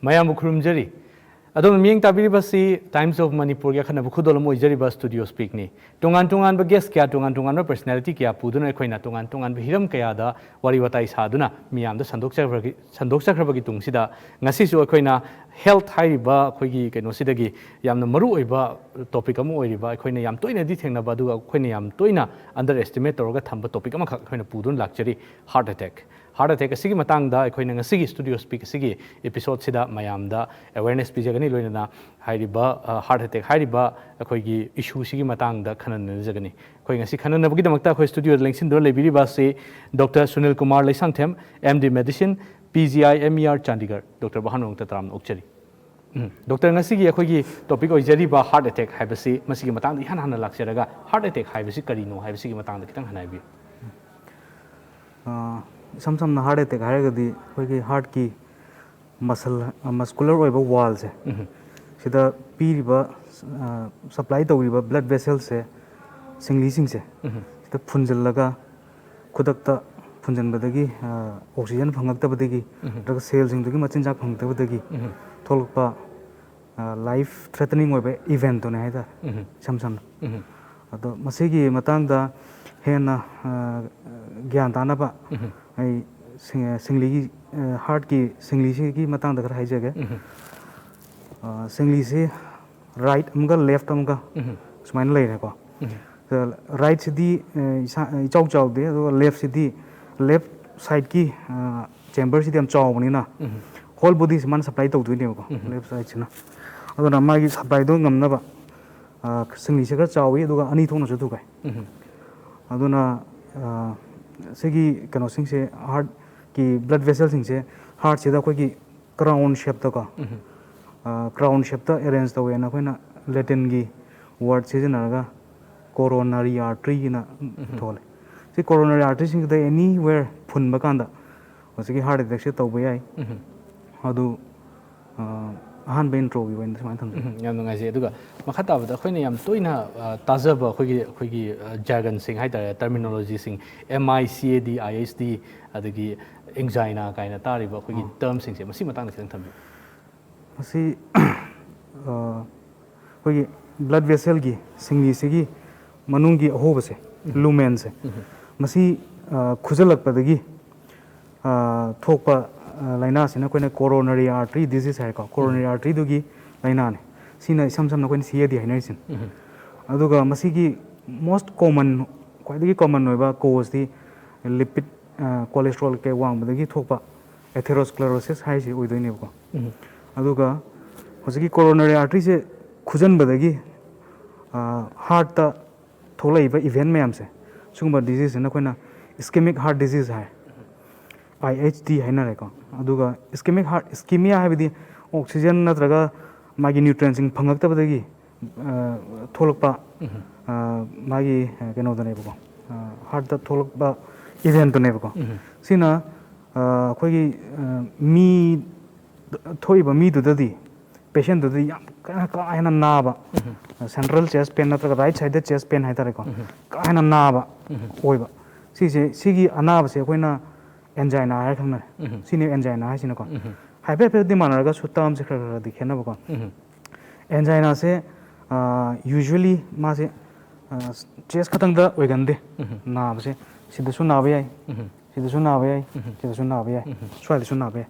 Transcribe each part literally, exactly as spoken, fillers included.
ꯃꯌꯥꯝꯕꯨ ꯈꯨꯔꯨꯝꯖꯔꯤ꯫ ꯑꯗꯣꯝꯅ ꯃꯤꯠꯌꯦꯡ ꯇꯥꯕꯤꯔꯤꯕꯁꯤ Times of Manipurꯒꯤ ꯑꯈꯟꯅꯕ ꯈꯨꯗꯣꯜ ꯑꯃ ꯑꯣꯏꯖꯔꯤꯕ Studio Speakꯅꯤ꯫ ꯇꯣꯉꯥꯟ ꯇꯣꯉꯥꯟꯕ guest ꯀꯌꯥ, ꯇꯣꯉꯥꯟ ꯇꯣꯉꯥꯟꯕ personality ꯀꯌꯥ ꯄꯨꯗꯨꯅ ꯑꯩꯈꯣꯏꯅ ꯇꯣꯉꯥꯟ ꯇꯣꯉꯥꯟꯕ ꯍꯤꯔꯝ ꯀꯌꯥꯗ ꯋꯥꯔꯤ ꯋꯥꯇꯥꯏ ꯁꯥꯗꯨꯅ ꯃꯤꯌꯥꯝꯗ ꯁꯟꯗꯣꯛꯆꯈ꯭ꯔꯕꯒꯤ, ꯁꯟꯗꯣꯛꯆꯈ꯭ꯔꯕꯒꯤ ꯇꯨꯡꯁꯤꯗ, ꯉꯁꯤꯁꯨ ꯑꯩꯈꯣꯏꯅ health ꯍꯥꯏꯔꯤꯕ ꯑꯩꯈꯣꯏꯒꯤ ꯀꯩꯅꯣꯁꯤꯗꯒꯤ ꯌꯥꯝꯅ ꯃꯔꯨ ꯑꯣꯏꯕ topic ꯑꯃ ꯑꯣꯏꯔꯤꯕ, ꯑꯩꯈꯣꯏꯅ ꯌꯥꯝ ꯇꯣꯏꯅꯗꯤ ꯊꯦꯡꯅꯕ, ꯑꯗꯨꯒ ꯑꯩꯈꯣꯏꯅ ꯌꯥꯝ ꯇꯣꯏꯅ underestimate ꯇꯧꯔꯒ ꯊꯝꯕ topic ꯑꯃꯈꯛ ꯑꯩꯈꯣꯏꯅ ꯄꯨꯗꯨꯅ ꯂꯥꯛꯆꯔꯤ, heart attack꯫ Heart attack ꯑꯁꯤꯒꯤ ꯃꯇꯥꯡꯗ ꯑꯩꯈꯣꯏꯅ ꯉꯁꯤꯒꯤ Studio Speak ꯑꯁꯤꯒꯤ episodeꯁꯤꯗ ꯃꯌꯥꯝꯗ awareness ꯄꯤꯖꯒꯅꯤ, ꯂꯣꯏꯅꯅ ꯍꯥꯏꯔꯤꯕ, ꯑ, heart attack ꯍꯥꯏꯔꯤꯕ ꯑꯩꯈꯣꯏꯒꯤ issueꯁꯤꯒꯤ ꯃꯇꯥꯡꯗ ꯈꯟꯅ ꯅꯩꯅꯖꯒꯅꯤ꯫ ꯑꯩꯈꯣꯏ ꯉꯁꯤ ꯈꯟꯅꯅꯕꯒꯤꯗꯃꯛꯇ ꯑꯩꯈꯣꯏ studioꯗ ꯂꯦꯡꯁꯤꯟꯗꯨꯅ ꯂꯩꯕꯤꯔꯤꯕ ꯑꯁꯤ Doctor Sunil Kumar Leishangthem, M D Medicine, P G I M E R Chandigarh꯫ Doctorꯕꯨ ꯑꯍꯥꯟꯕꯃꯛꯇ ꯇꯔꯥꯝꯅ ꯑꯣꯛꯆꯔꯤ꯫ ꯎꯝ, Doctor, ꯉꯁꯤꯒꯤ ꯑꯩꯈꯣꯏꯒꯤ topic ꯑꯣꯏꯖꯔꯤꯕ heart attack ꯍꯥꯏꯕꯁꯤ, ꯃꯁꯤꯒꯤ ꯃꯇꯥꯡꯗ ꯏꯍꯥꯟ ꯍꯥꯟꯅ ꯂꯥꯛꯆꯔꯒ, heart attack ꯍꯥꯏꯕꯁꯤ ꯀꯔꯤꯅꯣ ꯍꯥꯏꯕꯁꯤꯒꯤ ꯃꯇꯥꯡꯗ ꯈꯤꯇꯪ ꯍꯥꯟꯅ ꯍꯥꯏꯕꯤꯌꯨ꯫ ꯑ, ꯏꯁꯝ ꯁꯝꯅ heart attack ꯍꯥꯏꯔꯒꯗꯤ ꯑꯩꯈꯣꯏꯒꯤ heartꯀꯤ muscle, ꯑ, muscular ꯑꯣꯏꯕ wallꯁꯦ, ꯎꯝ꯫ ꯁꯤꯗ ꯄꯤꯔꯤꯕ, ꯑ, supply ꯇꯧꯔꯤꯕ blood vesselꯁꯦ, ꯁꯤꯡꯂꯤꯁꯤꯡꯁꯦ, ꯎꯝ꯫ ꯁꯤꯗ ꯐꯨꯟꯖꯜꯂꯒ ꯈꯨꯗꯛꯇ ꯐꯨꯟꯖꯟꯕꯗꯒꯤ, ꯑ, oxygen ꯐꯪꯉꯛꯇꯕꯗꯒꯤ, ꯎꯝ꯫ ꯅꯠꯇ꯭ꯔꯒ cellꯁꯤꯡꯗꯨꯒꯤ ꯃꯆꯤꯟꯖꯥꯛ ꯐꯪꯉꯛꯇꯕꯗꯒꯤ ꯎꯝ꯫ ꯊꯣꯛꯂꯛꯄ, ꯑ, life threatening ꯑꯣꯏꯕ eventꯇꯨꯅꯦ ꯍꯥꯏꯇꯥꯔꯦ, ꯎꯝ꯫ ꯏꯁꯝ ꯁꯝꯅ꯫ ꯎꯝ꯫ ꯑꯗꯣ ꯃꯁꯤꯒꯤ ꯃꯇꯥꯡꯗ ꯍꯦꯟꯅ, ꯑ, ꯒ꯭ꯌꯥꯟ ꯇꯥꯅꯕ ꯎꯝ꯫ ꯑꯩ ꯁꯤꯡ-, ꯁꯤꯡꯂꯤꯒꯤ, ꯑ, heartꯀꯤ ꯁꯤꯡꯂꯤꯁꯤꯒꯤ ꯃꯇꯥꯡꯗ ꯈꯔ ꯍꯥꯏꯖꯒꯦ꯫ ꯎꯝ꯫ ꯑ, ꯁꯤꯡꯂꯤꯁꯤ right ꯑꯃꯒ left ꯑꯃꯒ ꯎꯝ꯫ ꯁꯨꯃꯥꯏꯅ ꯂꯩꯔꯦꯀꯣ꯫ ꯎꯝ꯫ ꯑ, rightꯁꯤꯗꯤ, ꯑ, ꯏꯁꯥ-, ꯏꯆꯥꯎ ꯆꯥꯎꯗꯦ, ꯑꯗꯨꯒ leftꯁꯤꯗꯤ, left sideꯀꯤ, ꯑ, chamberꯁꯤꯗꯤ ꯌꯥꯝ ꯆꯥꯎꯕꯅꯤꯅ ꯎꯝ꯫ Whole bodyꯁꯤ ꯃꯥꯅ supply ꯇꯧꯗꯣꯏꯅꯦꯕꯀꯣ, ꯎꯝ꯫ Left sideꯁꯤꯅ꯫ ꯑꯗꯨꯅ ꯃꯥꯒꯤ supplyꯗꯣ ꯉꯝꯅꯕ, ꯑ, ꯁꯤꯡꯂꯤꯁꯦ ꯈꯔ ꯆꯥꯎꯋꯤ, ꯑꯗꯨꯒ ꯑꯅꯤ ꯊꯣꯛꯅꯁꯨ ꯊꯨꯒꯥꯏ꯫ ꯎꯝ꯫ ꯑꯗꯨꯅ, ꯑ, ꯁꯤꯒꯤ ꯀꯩꯅꯣꯁꯤꯡꯁꯦ, heartꯀꯤ blood vesselꯁꯤꯡꯁꯦ heartꯁꯤꯗ ꯑꯩꯈꯣꯏꯒꯤ crown shapeꯇꯀꯣ, ꯎꯝ꯫ ꯑ, crown shapeꯇ arrange ꯇꯧꯋꯦꯅ ꯑꯩꯈꯣꯏꯅ Latinꯒꯤ word ꯁꯤꯖꯤꯟꯅꯔꯒ coronary arteryꯅ ꯎꯝ꯫ ꯊꯣꯜꯂꯦ꯫ ꯁꯤ coronary arteryꯁꯤꯡꯁꯤꯗ anywhere ꯐꯨꯟꯕ ꯀꯥꯟꯗ ꯍꯧꯖꯤꯛꯀꯤ heart attackꯁꯦ ꯇꯧꯕ ꯌꯥꯏ꯫ ꯎꯝ꯫ ꯑꯗꯨ, ꯑ, ꯑꯍꯥꯟꯕ introꯒꯤ ꯑꯣꯏꯅ ꯁꯨꯃꯥꯏꯅ ꯊꯝꯖꯒꯦ꯫ ꯎꯝ, ꯌꯥꯝ ꯅꯨꯡꯉꯥꯏꯖꯩ꯫ ꯑꯗꯨꯒ ꯃꯈꯥ ꯇꯥꯕꯗ ꯑꯩꯈꯣꯏꯅ ꯌꯥꯝ ꯇꯣꯏꯅ, ꯑ, ꯇꯥꯖꯕ ꯑꯩꯈꯣꯏꯒꯤ, ꯑꯩꯈꯣꯏꯒꯤ, ꯑ, jargonꯁꯤꯡ ꯍꯥꯏꯇꯥꯔꯦ, terminologyꯁꯤꯡ, M I C A D, I H D, ꯑꯗꯒꯤ angina ꯀꯥꯏꯅ ꯇꯥꯔꯤꯕ ꯑꯩꯈꯣꯏꯒꯤ ꯑꯥ꯫ Termꯁꯤꯡꯁꯦ, ꯃꯁꯤ ꯃꯇꯥꯡꯗ ꯈꯤꯇꯪ ꯊꯝꯕꯤꯌꯨ꯫ ꯃꯁꯤ ꯑ, ꯑꯩꯈꯣꯏꯒꯤ ꯕ꯭ꯂꯗ ꯚꯦꯁꯦꯜꯒꯤ, ꯁꯤꯡꯂꯤꯁꯤꯒꯤ ꯃꯅꯨꯡꯒꯤ ꯑꯍꯣꯕꯁꯦ, ꯂꯨꯃꯦꯟꯁꯦ, ꯃꯁꯤ ꯑ, ꯈꯨꯖꯜꯂꯛꯄꯗꯒꯤ ꯑ, ꯊꯣꯛꯄ ꯑ, ꯂꯥꯏꯅꯥꯁꯤꯅ ꯑꯩꯈꯣꯏꯅ ꯀꯣꯔꯣꯅꯔꯤ ꯑꯥꯔꯇ꯭ꯔꯤ ꯗꯤꯖꯤꯁ ꯍꯥꯏꯀꯣ, ꯀꯣꯔꯣꯅꯔꯤ ꯑꯥꯔꯇ꯭ꯔꯤꯗꯨꯒꯤ ꯂꯥꯏꯅꯥꯅꯦ꯫ ꯁꯤꯅ ꯏꯁꯝ ꯁꯝꯅ ꯑꯩꯈꯣꯏꯅ ꯁꯤ ꯑꯦ ꯗꯤ ꯍꯥꯏꯅꯔꯤꯁꯤꯅꯦ꯫ ꯑꯗꯨꯒ ꯃꯁꯤꯒꯤ ꯃꯣꯁ ꯀꯣꯃꯟ, ꯈ꯭ꯋꯥꯏꯗꯒꯤ ꯀꯣꯃꯟ ꯑꯣꯏꯕ ꯀꯣꯁꯇꯤ ꯂꯤꯄꯤꯠ, ꯀꯣꯂꯦꯁꯇ꯭ꯔꯣꯜ ꯀꯩ ꯋꯥꯡꯕꯗꯒꯤ ꯊꯣꯛꯄ ꯑꯦꯊꯦꯔꯣꯁꯀ꯭ꯂꯦꯔꯣꯁꯤꯁ ꯍꯥꯏꯁꯤ ꯑꯣꯏꯗꯣꯏꯅꯦꯕꯀꯣ꯫ ꯑꯗꯨꯒ ꯍꯧꯖꯤꯛꯀꯤ ꯀꯣꯔꯣꯅꯔꯤ ꯑꯥꯔꯇ꯭ꯔꯤꯁꯦ ꯈꯨꯖꯟꯕꯗꯒꯤ ꯍꯥꯔꯠꯇ ꯊꯣꯛꯂꯛꯏꯕ ꯏꯚꯦꯟ ꯃꯌꯥꯝꯁꯦ, ꯁꯤꯒꯨꯝꯕ ꯗꯤꯖꯤꯖꯁꯤꯅ ꯑꯩꯈꯣꯏꯅ ꯏꯁꯀꯦꯃꯤꯛ ꯍꯥꯔꯠ ꯗꯤꯖꯤꯖ ꯍꯥꯏ, ꯑꯥꯏ ꯑꯩꯆ ꯗꯤ ꯍꯥꯏꯅꯔꯦꯀꯣ꯫ ꯑꯗꯨꯒ ꯏꯁꯀꯦꯃꯤꯛ ꯍꯥꯔꯠ, ꯏꯁꯀꯦꯃꯤꯌꯥ ꯍꯥꯏꯕꯗꯤ ꯑꯣꯛꯁꯤꯖꯦꯟ ꯅꯠꯇ꯭ꯔꯒ ꯃꯥꯒꯤ ꯅ꯭ꯌꯨꯇ꯭ꯔꯦꯟꯁꯤꯡ ꯐꯪꯉꯛꯇꯕꯗꯒꯤ ꯑ, ꯊꯣꯛꯂꯛꯄ, ꯑ, ꯃꯥꯒꯤ ꯑ, ꯀꯩꯅꯣꯗꯨꯅꯦꯕꯀꯣ, ꯍꯥꯔꯠꯇ ꯊꯣꯛꯂꯛꯄ ꯏꯚꯦꯟꯠꯇꯨꯅꯦꯕꯀꯣ꯫ ꯁꯤꯅ ꯑ, ꯑꯩꯈꯣꯏꯒꯤ ꯑ, ꯃꯤ, ꯊꯣꯛꯏꯕ ꯃꯤꯗꯨꯗꯗꯤ, ꯄꯦꯁꯦꯟꯗꯨꯗꯗꯤ ꯌꯥꯝ ꯀꯥ ꯀꯥ ꯍꯦꯟꯅ ꯅꯥꯕ, ꯁꯦꯟꯇ꯭ꯔꯦꯜ ꯆꯦꯁ ꯄꯦꯟ ꯅꯠꯇ꯭ꯔꯒ ꯔꯥꯏꯠ ꯁꯥꯏꯗꯦꯠ ꯆꯦꯁ ꯄꯦꯟ ꯍꯥꯏꯇꯥꯔꯦꯀꯣ, ꯀꯥ ꯍꯦꯟꯅ ꯅꯥꯕ ꯑꯣꯏꯕ꯫ ꯁꯤꯁꯦ, ꯁꯤꯒꯤ ꯑꯅꯥꯕꯁꯦ ꯑꯩꯈꯣꯏꯅ ꯑꯦꯟꯖꯥꯏꯅꯥ ꯍꯥꯏꯔ ꯈꯪꯅꯔꯦ꯫ ꯁꯤꯅꯦ ꯑꯦꯟꯖꯥꯏꯅꯥ ꯍꯥꯏꯁꯤꯅꯀꯣ꯫ ꯍꯥꯏꯐꯦꯠ ꯍꯥꯏꯐꯦꯠꯇꯤ ꯃꯥꯟꯅꯔꯒꯁꯨ ꯇꯔꯝꯁꯦ ꯈꯔ ꯈꯔꯗꯤ ꯈꯦꯠꯅꯕꯀꯣ꯫ ꯑꯦꯟꯖꯥꯏꯅꯥꯁꯦ ꯌꯨꯖ꯭ꯋꯦꯂꯤ ꯃꯥꯁꯦ ꯆꯦꯁ ꯈꯛꯇꯪꯗ ꯑꯣꯏꯒꯟꯗꯦ꯫ ꯅꯥꯕꯁꯦ ꯁꯤꯗꯁꯨ ꯅꯥꯕ ꯌꯥꯏ, ꯁꯤꯗꯁꯨ ꯅꯥꯕ ꯌꯥꯏ, ꯁꯤꯗꯁꯨ ꯅꯥꯕ ꯌꯥꯏ, ꯁ꯭ꯋꯥꯏꯗꯁꯨ ꯅꯥꯕ ꯌꯥꯏ꯫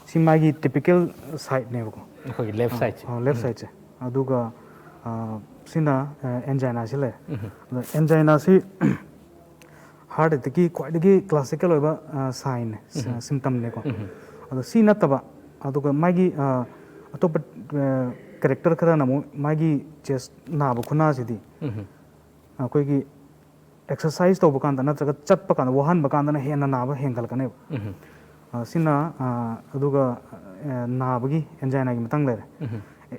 ꯁꯤ ꯃꯥꯒꯤ ꯇꯤꯄꯤꯀꯦꯜ ꯁꯥꯏꯠꯅꯦꯕꯀꯣ꯫ ꯑꯩꯈꯣꯏꯒꯤ ꯂꯦꯐ ꯁꯥꯏꯠꯁꯦ꯫ ꯂꯦꯐ ꯁꯥꯏꯠꯁꯦ꯫ ꯑꯗꯨꯒ ꯑ, ꯁꯤꯅ ꯑꯦꯟꯖꯥꯏꯅꯥꯁꯤ ꯂꯩꯔꯦ꯫ ꯑꯗꯣ ꯑꯦꯟꯖꯥꯏꯅꯥꯁꯤ ꯍꯥꯔꯠ ꯑꯦꯇꯦꯛꯀꯤ ꯈ꯭ꯋꯥꯏꯗꯒꯤ ꯀ꯭ꯂꯥꯁꯤꯀꯦꯜ ꯑꯣꯏꯕ ꯁꯥꯏꯟꯅꯦ, ꯁꯤꯝꯇꯝꯅꯦꯀꯣ꯫ ꯑꯗꯣ ꯁꯤ ꯅꯠꯇꯕ ꯑꯗꯨꯒ ꯃꯥꯒꯤ ꯑ, ꯑꯇꯣꯞꯄ ꯀꯦꯔꯦꯛꯇꯔ ꯈꯔꯅ ꯑꯃꯨꯛ ꯃꯥꯒꯤ ꯆꯦꯁ ꯅꯥꯕ ꯈꯨꯅꯥꯁꯤꯗꯤ ꯑꯩꯈꯣꯏꯒꯤ ꯑꯦꯛꯁꯔꯁꯥꯏꯁ ꯇꯧꯕ ꯀꯥꯟꯗ ꯅꯠꯇ꯭ꯔꯒ ꯆꯠꯄ ꯀꯥꯟꯗ, ꯋꯥꯍꯟꯕ ꯀꯥꯟꯗꯅ ꯍꯦꯟꯅ ꯅꯥꯕ ꯍꯦꯟꯒꯠꯂꯛꯀꯅꯦꯕ꯫ ꯑ, ꯁꯤꯅ ꯑ, ꯑꯗꯨꯒ ꯑ, ꯅꯥꯕꯒꯤ ꯑꯦꯟꯖꯥꯏꯅꯥꯒꯤ ꯃꯇꯥꯡ ꯂꯩꯔꯦ꯫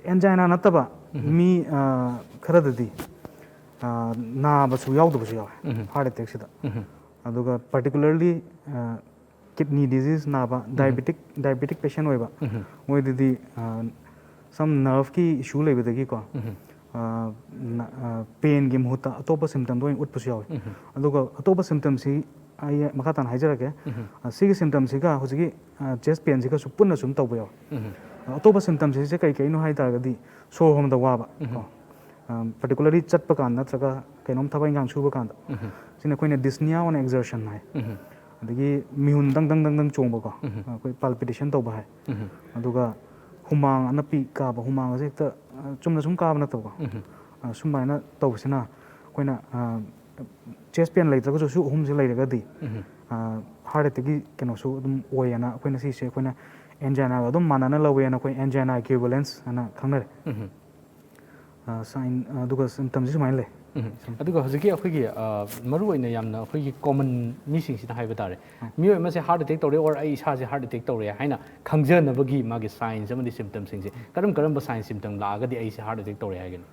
ꯑꯦꯟꯖꯥꯏꯅꯥ ꯅꯠꯇꯕ ꯃꯤ ꯑ, ꯈꯔꯗꯗꯤ ꯑ, ꯅꯥꯕꯁꯨ ꯌꯥꯎꯗꯕꯁꯨ ꯌꯥꯎꯋꯦ ꯍꯥꯔꯠ ꯑꯦꯇꯦꯛꯁꯤꯗ꯫ ꯑꯗꯨꯒ ꯄꯥꯔꯇꯤꯀꯨꯂꯔꯂꯤ ꯀꯤꯠꯅꯤ ꯗꯤꯖꯤꯖ ꯅꯥꯕ, ꯗꯥꯏꯕꯦꯇꯤꯛ ꯗꯥꯏꯕꯦꯇꯤꯛ ꯄꯦꯁꯦꯟ ꯑꯣꯏꯕ, ꯃꯣꯏꯗꯗꯤ ꯁꯝ ꯅꯔꯚꯀꯤ ꯏꯁꯨ ꯂꯩꯕꯗꯒꯤꯀꯣ, ꯄꯦꯟꯒꯤ ꯃꯍꯨꯠꯇ ꯑꯇꯣꯞꯄ ꯁꯤꯝꯇꯝꯗ ꯑꯣꯏꯅ ꯎꯠꯄꯁꯨ ꯌꯥꯎꯋꯤ꯫ ꯑꯗꯨꯒ ꯑꯇꯣꯞꯄ ꯁꯤꯝꯇꯝꯁꯤ ꯑꯩ ꯃꯈꯥ ꯇꯥꯅ ꯍꯥꯏꯖꯔꯛꯀꯦ꯫ ꯁꯤꯒꯤ ꯁꯤꯝꯇꯝꯁꯤꯒ ꯍꯧꯖꯤꯛꯀꯤ ꯆꯦꯁ ꯄꯦꯟꯁꯤꯒꯁꯨ ꯄꯨꯟꯅ ꯁꯨꯝ ꯇꯧꯕ ꯌꯥꯎꯋꯤ꯫ ꯑꯇꯣꯞꯄ ꯁꯤꯝꯇꯝꯁꯤꯡꯁꯦ ꯀꯩ ꯀꯩꯅꯣ ꯍꯥꯏ ꯇꯥꯔꯒꯗꯤ, ꯁꯣꯔ ꯍꯣꯟꯕꯗ ꯋꯥꯕ ꯀꯣ, particularly ꯆꯠꯄ ꯀꯥꯟꯗ ꯅꯠꯇ꯭ꯔꯒ ꯀꯩꯅꯣꯝ ꯊꯕꯛ ꯏꯪꯈꯥꯡ ꯁꯨꯕ ꯀꯥꯟꯗ, ꯁꯤꯅ ꯑꯩꯈꯣꯏꯅ dyspnea on exertion ꯍꯥꯏ꯫ ꯑꯗꯒꯤ ꯃꯤꯍꯨꯟ ꯗꯪ ꯗꯪ ꯗꯪ ꯗꯪ ꯆꯣꯡꯕꯀꯣ, ꯑꯩꯈꯣꯏ palpitation ꯇꯧꯕ ꯍꯥꯏ꯫ ꯑꯗꯨꯒ ꯍꯨꯃꯥꯡ ꯑꯅꯞꯄꯤ ꯀꯥꯕ, ꯍꯨꯃꯥꯡ ꯑꯁꯦ ꯍꯦꯛꯇ ꯑ, ꯆꯨꯝꯅ ꯁꯨꯝ ꯀꯥꯕ ꯅꯠꯇꯕꯀꯣ, ꯑ, ꯁꯨꯃꯥꯏꯅ ꯇꯧꯕꯁꯤꯅ ꯑꯩꯈꯣꯏꯅ ꯆꯦꯁ ꯄꯦꯟ ꯂꯩꯇ꯭ꯔꯒꯁꯨ ꯁꯤ ꯑꯍꯨꯝꯁꯦ ꯂꯩꯔꯒꯗꯤ heart attackꯀꯤ ꯀꯩꯅꯣꯁꯨ ꯑꯗꯨꯝ ꯑꯣꯏꯌꯦꯅ ꯑꯩꯈꯣꯏꯅ ꯁꯤꯁꯦ ꯑꯩꯈꯣꯏꯅ anginaꯒ ꯑꯗꯨꯝ ꯃꯥꯟꯅꯅ ꯂꯧꯋꯦꯅ ꯑꯩꯈꯣꯏ angina equivalence ꯍꯥꯏꯅ ꯈꯪꯅꯔꯦ꯫ ꯑ, sign, ꯑ, ꯑꯗꯨꯒ symptomꯁꯤ ꯁꯨꯃꯥꯏꯅ ꯂꯩ꯫ ꯑꯗꯨꯒ ꯍꯧꯖꯤꯛꯀꯤ ꯑꯩꯈꯣꯏꯒꯤ ꯑ, ꯃꯔꯨꯑꯣꯏꯅ ꯌꯥꯝꯅ ꯑꯩꯈꯣꯏꯒꯤ common ꯃꯤꯁꯤꯡꯁꯤꯗ ꯍꯥꯏꯕ ꯇꯥꯔꯦ, ꯃꯤꯑꯣꯏ ꯑꯃꯁꯦ heart attack ꯇꯧꯔꯦ or ꯑꯩ ꯏꯁꯥꯁꯦ heart attack ꯇꯧꯔꯦ ꯍꯥꯏꯅ ꯈꯪꯖꯅꯕꯒꯤ ꯃꯥꯒꯤ signs ꯑꯃꯗꯤ symptomꯁꯤꯡꯁꯦ ꯀꯔꯝ ꯀꯔꯝꯕ sign symptom ꯂꯥꯛꯑꯒꯗꯤ ꯑꯩꯁꯦ heart attack ꯇꯧꯔꯦ ꯍꯥꯏꯒꯅꯤ?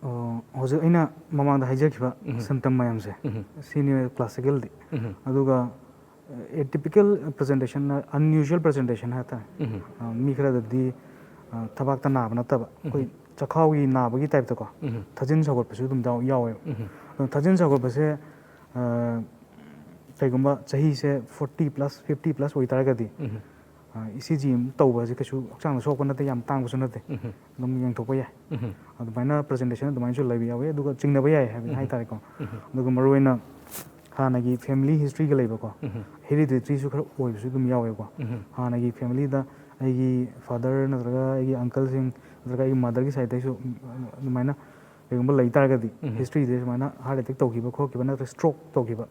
ꯑ, ꯍꯧꯖꯤꯛ ꯑꯩꯅ ꯃꯃꯥꯡꯗ ꯍꯥꯏꯖꯈꯤꯕ symptom ꯃꯌꯥꯝꯁꯦ, ꯁꯤꯅꯤ classicalꯗꯤ꯫ ꯑꯗꯨꯒ atypical presentation, unusual presentation ꯍꯥꯏꯇꯥꯔꯦ꯫ ꯑ, ꯃꯤ ꯈꯔꯗꯗꯤ ꯑ, ꯊꯕꯥꯛꯇ ꯅꯥꯕ ꯅꯠꯇꯕ ꯑꯩꯈꯣꯏ ꯆꯈꯥꯎꯒꯤ ꯅꯥꯕꯒꯤ typeꯇꯀꯣ, ꯊꯥꯖꯤꯟ ꯁꯧꯒꯠꯄꯁꯨ ꯑꯗꯨꯝ ꯌꯥꯎ- ꯌꯥꯎꯋꯦꯕ꯫ ꯑꯗꯣ ꯊꯥꯖꯤꯟ ꯁꯧꯒꯠꯄꯁꯦ ꯑ, ꯀꯩꯒꯨꯝꯕ ꯆꯍꯤꯁꯦ forty plus, fifty plus ꯑꯣꯏꯇꯥꯔꯒꯗꯤ, ꯑ, ECG ꯑꯃ ꯇꯧꯕꯁꯦ ꯀꯩꯁꯨ ꯍꯛꯆꯥꯡꯗ ꯁꯣꯛꯄ ꯅꯠꯇꯦ, ꯌꯥꯝ ꯇꯥꯡꯕꯁꯨ ꯅꯠꯇꯦ, ꯑꯗꯨꯝ ꯌꯦꯡꯊꯣꯛꯄ ꯌꯥꯏ꯫ ꯑꯗꯨꯃꯥꯏꯅ presentation ꯑꯗꯨꯃꯥꯏꯅꯁꯨ ꯂꯩꯕ ꯌꯥꯎꯋꯤ, ꯑꯗꯨꯒ ꯆꯤꯡꯅꯕ ꯌꯥꯏ ꯍꯥꯏꯕ ꯍꯥꯏꯇꯥꯔꯦꯀꯣ꯫ ꯑꯗꯨꯒ ꯃꯔꯨꯑꯣꯏꯅ ꯍꯥꯟꯅꯒꯤ family historyꯒ ꯂꯩꯕꯀꯣ, hereditaryꯁꯨ ꯈꯔ ꯑꯣꯏꯕꯁꯨ ꯑꯗꯨꯝ ꯌꯥꯎꯋꯦꯕꯀꯣ꯫ ꯍꯥꯟꯅꯒꯤ familyꯗ ꯑꯩꯒꯤ father ꯅꯠꯇ꯭ꯔꯒ ꯑꯩꯒꯤ uncleꯁꯤꯡ ꯅꯠꯇ꯭ꯔꯒ ꯑꯩꯒꯤ motherꯒꯤ sideꯇꯩꯁꯨ ꯑꯗꯨꯃꯥꯏꯅ ꯀꯩꯒꯨꯝꯕ ꯂꯩ ꯇꯥꯔꯒꯗꯤ, historyꯁꯦ ꯁꯨꯃꯥꯏꯅ heart attack ꯇꯧꯈꯤꯕ ꯈꯣꯠꯈꯤꯕ ꯅꯠꯇ꯭ꯔꯒ stroke ꯇꯧꯈꯤꯕ,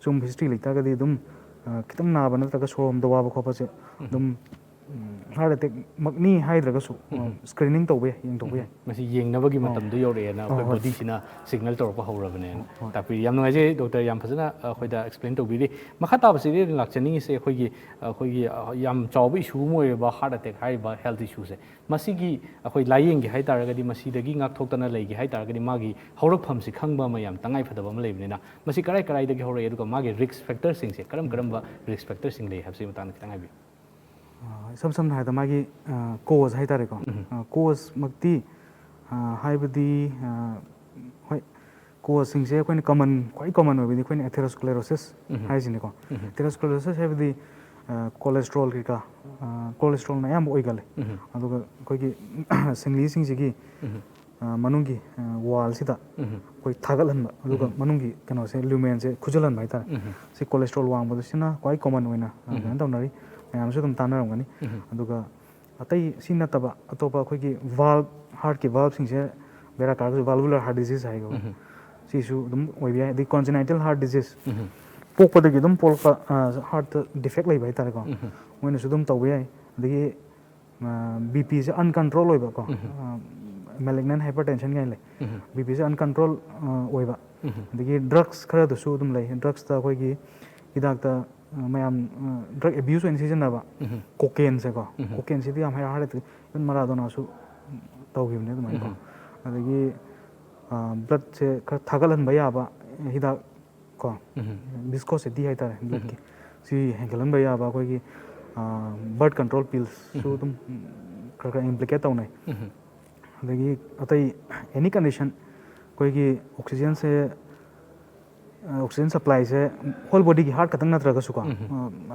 ꯁꯨꯝꯕ history ꯂꯩ ꯇꯥꯔꯒꯗꯤ ꯑꯗꯨꯝ, ꯑ, ꯈꯤꯇꯪ ꯅꯥꯕ ꯅꯠꯇ꯭ꯔꯒ ꯁꯣꯔ ꯍꯣꯟꯕꯗ ꯋꯥꯕ ꯈꯣꯠꯄꯁꯦ ꯑꯗꯨꯝ, ꯎꯝ, heart attackꯃꯛꯅꯤ ꯍꯥꯏꯗ꯭ꯔꯒꯁꯨ, ꯑ, screening ꯇꯧꯕ ꯌꯥꯏ, ꯌꯦꯡꯊꯣꯛꯄ ꯌꯥꯏ꯫ ꯃꯁꯤ ꯌꯦꯡꯅꯕꯒꯤ ꯃꯇꯝꯗꯨ ꯌꯧꯔꯛꯑꯦꯅ ꯑꯩꯈꯣꯏ bodyꯁꯤꯅ signal ꯇꯧꯔꯛꯄ ꯍꯧꯔꯕꯅꯦꯅ ꯇꯥꯛꯄꯤꯔꯤ꯫ ꯌꯥꯝ ꯅꯨꯡꯉꯥꯏꯖꯩ doctor, ꯌꯥꯝ ꯐꯖꯅ ꯑꯩꯈꯣꯏꯗ explain ꯇꯧꯕꯤꯔꯤ꯫ ꯃꯈꯥ ꯇꯥꯕꯁꯤꯗꯤ ꯑꯩꯅ ꯂꯥꯛꯆꯅꯤꯡꯉꯤꯁꯦ ꯑꯩꯈꯣꯏꯒꯤ, ꯑꯩꯈꯣꯏꯒꯤ, ꯑ, ꯌꯥꯝ ꯆꯥꯎꯕ issue ꯑꯃ ꯑꯣꯏꯔꯤꯕ heart attack ꯍꯥꯏꯔꯤꯕ health issueꯁꯦ, ꯃꯁꯤꯒꯤ ꯑꯩꯈꯣꯏ ꯂꯥꯏꯌꯦꯡꯒꯦ ꯍꯥꯏ ꯇꯥꯔꯒꯗꯤ, ꯃꯁꯤꯗꯒꯤ ꯉꯥꯛꯊꯣꯛꯇꯅ ꯂꯩꯒꯦ ꯍꯥꯏ ꯇꯥꯔꯒꯗꯤ, ꯃꯥꯒꯤ ꯍꯧꯔꯛꯐꯝꯁꯤ ꯈꯪꯕ ꯑꯃ ꯌꯥꯝ ꯇꯉꯥꯏ ꯐꯗꯕ ꯑꯃ ꯂꯩꯕꯅꯤꯅ, ꯃꯁꯤ ꯀꯔꯥꯏ ꯀꯔꯥꯏꯗꯒꯤ ꯍꯧꯔꯛꯏ, ꯑꯗꯨꯒ ꯃꯥꯒꯤ risk factorꯁꯤꯡꯁꯦ ꯀꯔꯝ ꯀꯔꯝꯕ risk factorꯁꯤꯡ ꯂꯩ ꯍꯥꯏꯕꯁꯤꯒꯤ ꯃꯇꯥꯡꯗ ꯈꯤꯇꯪ ꯍꯥꯏꯕꯤꯌꯨ꯫ ꯑ, ꯏꯁꯝ ꯁꯝꯅ ꯍꯥꯏꯔꯕꯗ ꯃꯥꯒꯤ, ꯑ, cause ꯍꯥꯏꯇꯥꯔꯦꯀꯣ꯫ ꯑ, causeꯃꯛꯇꯤ, ꯑ, ꯍꯥꯏꯕꯗꯤ, ꯑ, ꯍꯣꯏ, causeꯁꯤꯡꯁꯦ ꯑꯩꯈꯣꯏꯅ common, ꯈ꯭ꯋꯥꯏ common ꯑꯣꯏꯕꯗꯤ ꯑꯩꯈꯣꯏꯅ atherosclerosis ꯍꯥꯏꯁꯤꯅꯦꯀꯣ꯫ Atherosclerosis ꯍꯥꯏꯕꯗꯤ, ꯀꯣꯂꯦꯁꯇ꯭ꯔꯣꯜ ꯀꯩꯀꯥ, ꯀꯣꯂꯦꯁꯇ꯭ꯔꯣꯜꯅ ꯑꯌꯥꯝꯕ ꯑꯣꯏꯒꯜꯂꯦ꯫ ꯑꯗꯨꯒ ꯑꯩꯈꯣꯏꯒꯤ ꯁꯤꯡꯂꯤꯁꯤꯡꯁꯤꯒꯤ ꯃꯅꯨꯡꯒꯤ ꯋꯥꯜꯁꯤꯗ ꯑꯩꯈꯣꯏ ꯊꯥꯒꯠꯍꯟꯕ, ꯑꯗꯨꯒ ꯃꯅꯨꯡꯒꯤ ꯀꯩꯅꯣꯁꯦ, ꯂ꯭ꯌꯨꯃꯦꯟꯁꯦ ꯈꯨꯖꯤꯜꯍꯟꯕ ꯍꯥꯏꯇꯥꯔꯦ꯫ ꯁꯤ ꯀꯣꯂꯦꯁꯇ꯭ꯔꯣꯜ ꯋꯥꯡꯕꯗꯁꯤꯅ ꯈ꯭ꯋꯥꯏ ꯀꯣꯃꯟ ꯑꯣꯏꯅ ꯀꯩꯅꯣ ꯇꯧꯅꯔꯤ, ꯃꯌꯥꯝꯁꯨ ꯑꯗꯨꯝ ꯇꯥꯟꯅꯔꯝꯒꯅꯤ꯫ ꯑꯗꯨꯒ ꯑꯇꯩ ꯁꯤ ꯅꯠꯇꯕ ꯑꯇꯣꯞꯄ ꯑꯩꯈꯣꯏꯒꯤ ꯚꯥꯜꯕ, ꯍꯥꯔꯠꯀꯤ ꯚꯥꯜꯕꯁꯤꯡꯁꯦ ꯕꯦꯔꯥ ꯀꯥꯔꯒꯁꯨ valvular heart disease ꯍꯥꯏꯒ ꯁꯤꯁꯨ ꯑꯗꯨꯝ ꯑꯣꯏꯕ ꯌꯥꯏ꯫ ꯑꯗꯩ congenital heart disease, ꯄꯣꯛꯄꯗꯒꯤ ꯑꯗꯨꯝ ꯄꯣꯛꯂꯛꯄ ꯍꯥꯔꯠꯇ ꯗꯤꯐꯦꯛ ꯂꯩꯕ ꯍꯥꯏꯇꯥꯔꯦꯀꯣ, ꯃꯣꯏꯅꯁꯨ ꯑꯗꯨꯝ ꯇꯧꯕ ꯌꯥꯏ꯫ ꯑꯗꯒꯤ ꯕꯤ ꯄꯤꯁꯦ ꯑꯟꯀꯟꯇ꯭ꯔꯣꯜ ꯑꯣꯏꯕꯀꯣ, ꯃꯦꯂꯤꯒꯅꯦꯟ ꯍꯥꯏꯄꯔ ꯇꯦꯟꯁꯟ ꯀꯥꯏꯅ ꯂꯩ꯫ ꯕꯤ ꯄꯤꯁꯦ ꯑꯟꯀꯟꯇ꯭ꯔꯣꯜ ꯑꯣꯏꯕ, ꯑꯗꯒꯤ ꯗ꯭ꯔꯛꯁ ꯈꯔꯗꯁꯨ ꯑꯗꯨꯝ ꯂꯩ꯫ ꯗ꯭ꯔꯛꯁꯇ ꯑꯩꯈꯣꯏꯒꯤ ꯍꯤꯗꯥꯛꯇ ꯃꯌꯥꯝ ꯗ꯭ꯔꯛ ꯑꯦꯕ꯭ꯌꯨꯁ ꯑꯣꯏꯅ ꯁꯤꯖꯤꯟꯅꯕ ꯀꯣꯀꯦꯟꯁꯦꯀꯣ, ꯀꯣꯀꯦꯟꯁꯤꯗꯤ ꯌꯥꯝ ꯍꯥꯏ ꯍꯥꯔꯠ ꯑꯦꯇꯦꯛ, ꯏꯚꯟ ꯃꯔꯥꯗꯣꯅꯥꯁꯨ ꯇꯧꯈꯤꯕꯅꯦ ꯑꯗꯨꯃꯥꯏꯅꯀꯣ꯫ ꯑꯗꯒꯤ ꯕ꯭ꯂꯠꯁꯦ ꯈꯔ ꯊꯥꯒꯠꯍꯟꯕ ꯌꯥꯕ ꯍꯤꯗꯥꯛ ꯀꯣ, ꯚꯤꯁꯀꯣꯁꯤꯇꯤ ꯍꯥꯏꯇꯥꯔꯦ ꯕ꯭ꯂꯠꯀꯤ, ꯁꯤ ꯍꯦꯟꯒꯠꯍꯟꯕ ꯌꯥꯕ ꯑꯩꯈꯣꯏꯒꯤ ꯕꯔꯠ ꯀꯟꯇ꯭ꯔꯣꯜ ꯄꯤꯜꯁꯁꯨ ꯑꯗꯨꯝ ꯈꯔ ꯈꯔ ꯏꯝꯄ꯭ꯂꯤꯀꯦꯠ ꯇꯧꯅꯩ꯫ ꯑꯗꯒꯤ ꯑꯇꯩ ꯑꯦꯅꯤ ꯀꯟꯗꯤꯁꯟ, ꯑꯩꯈꯣꯏꯒꯤ ꯑꯣꯛꯁꯤꯖꯦꯟꯁꯦ, ꯑꯣꯛꯁꯤꯖꯦꯟ ꯁꯄ꯭ꯂꯥꯏꯁꯦ ꯍꯣꯜ ꯕꯣꯗꯤꯒꯤ ꯍꯥꯔꯠ ꯈꯛꯇꯪ ꯅꯠꯇ꯭ꯔꯒꯁꯨꯀꯣ,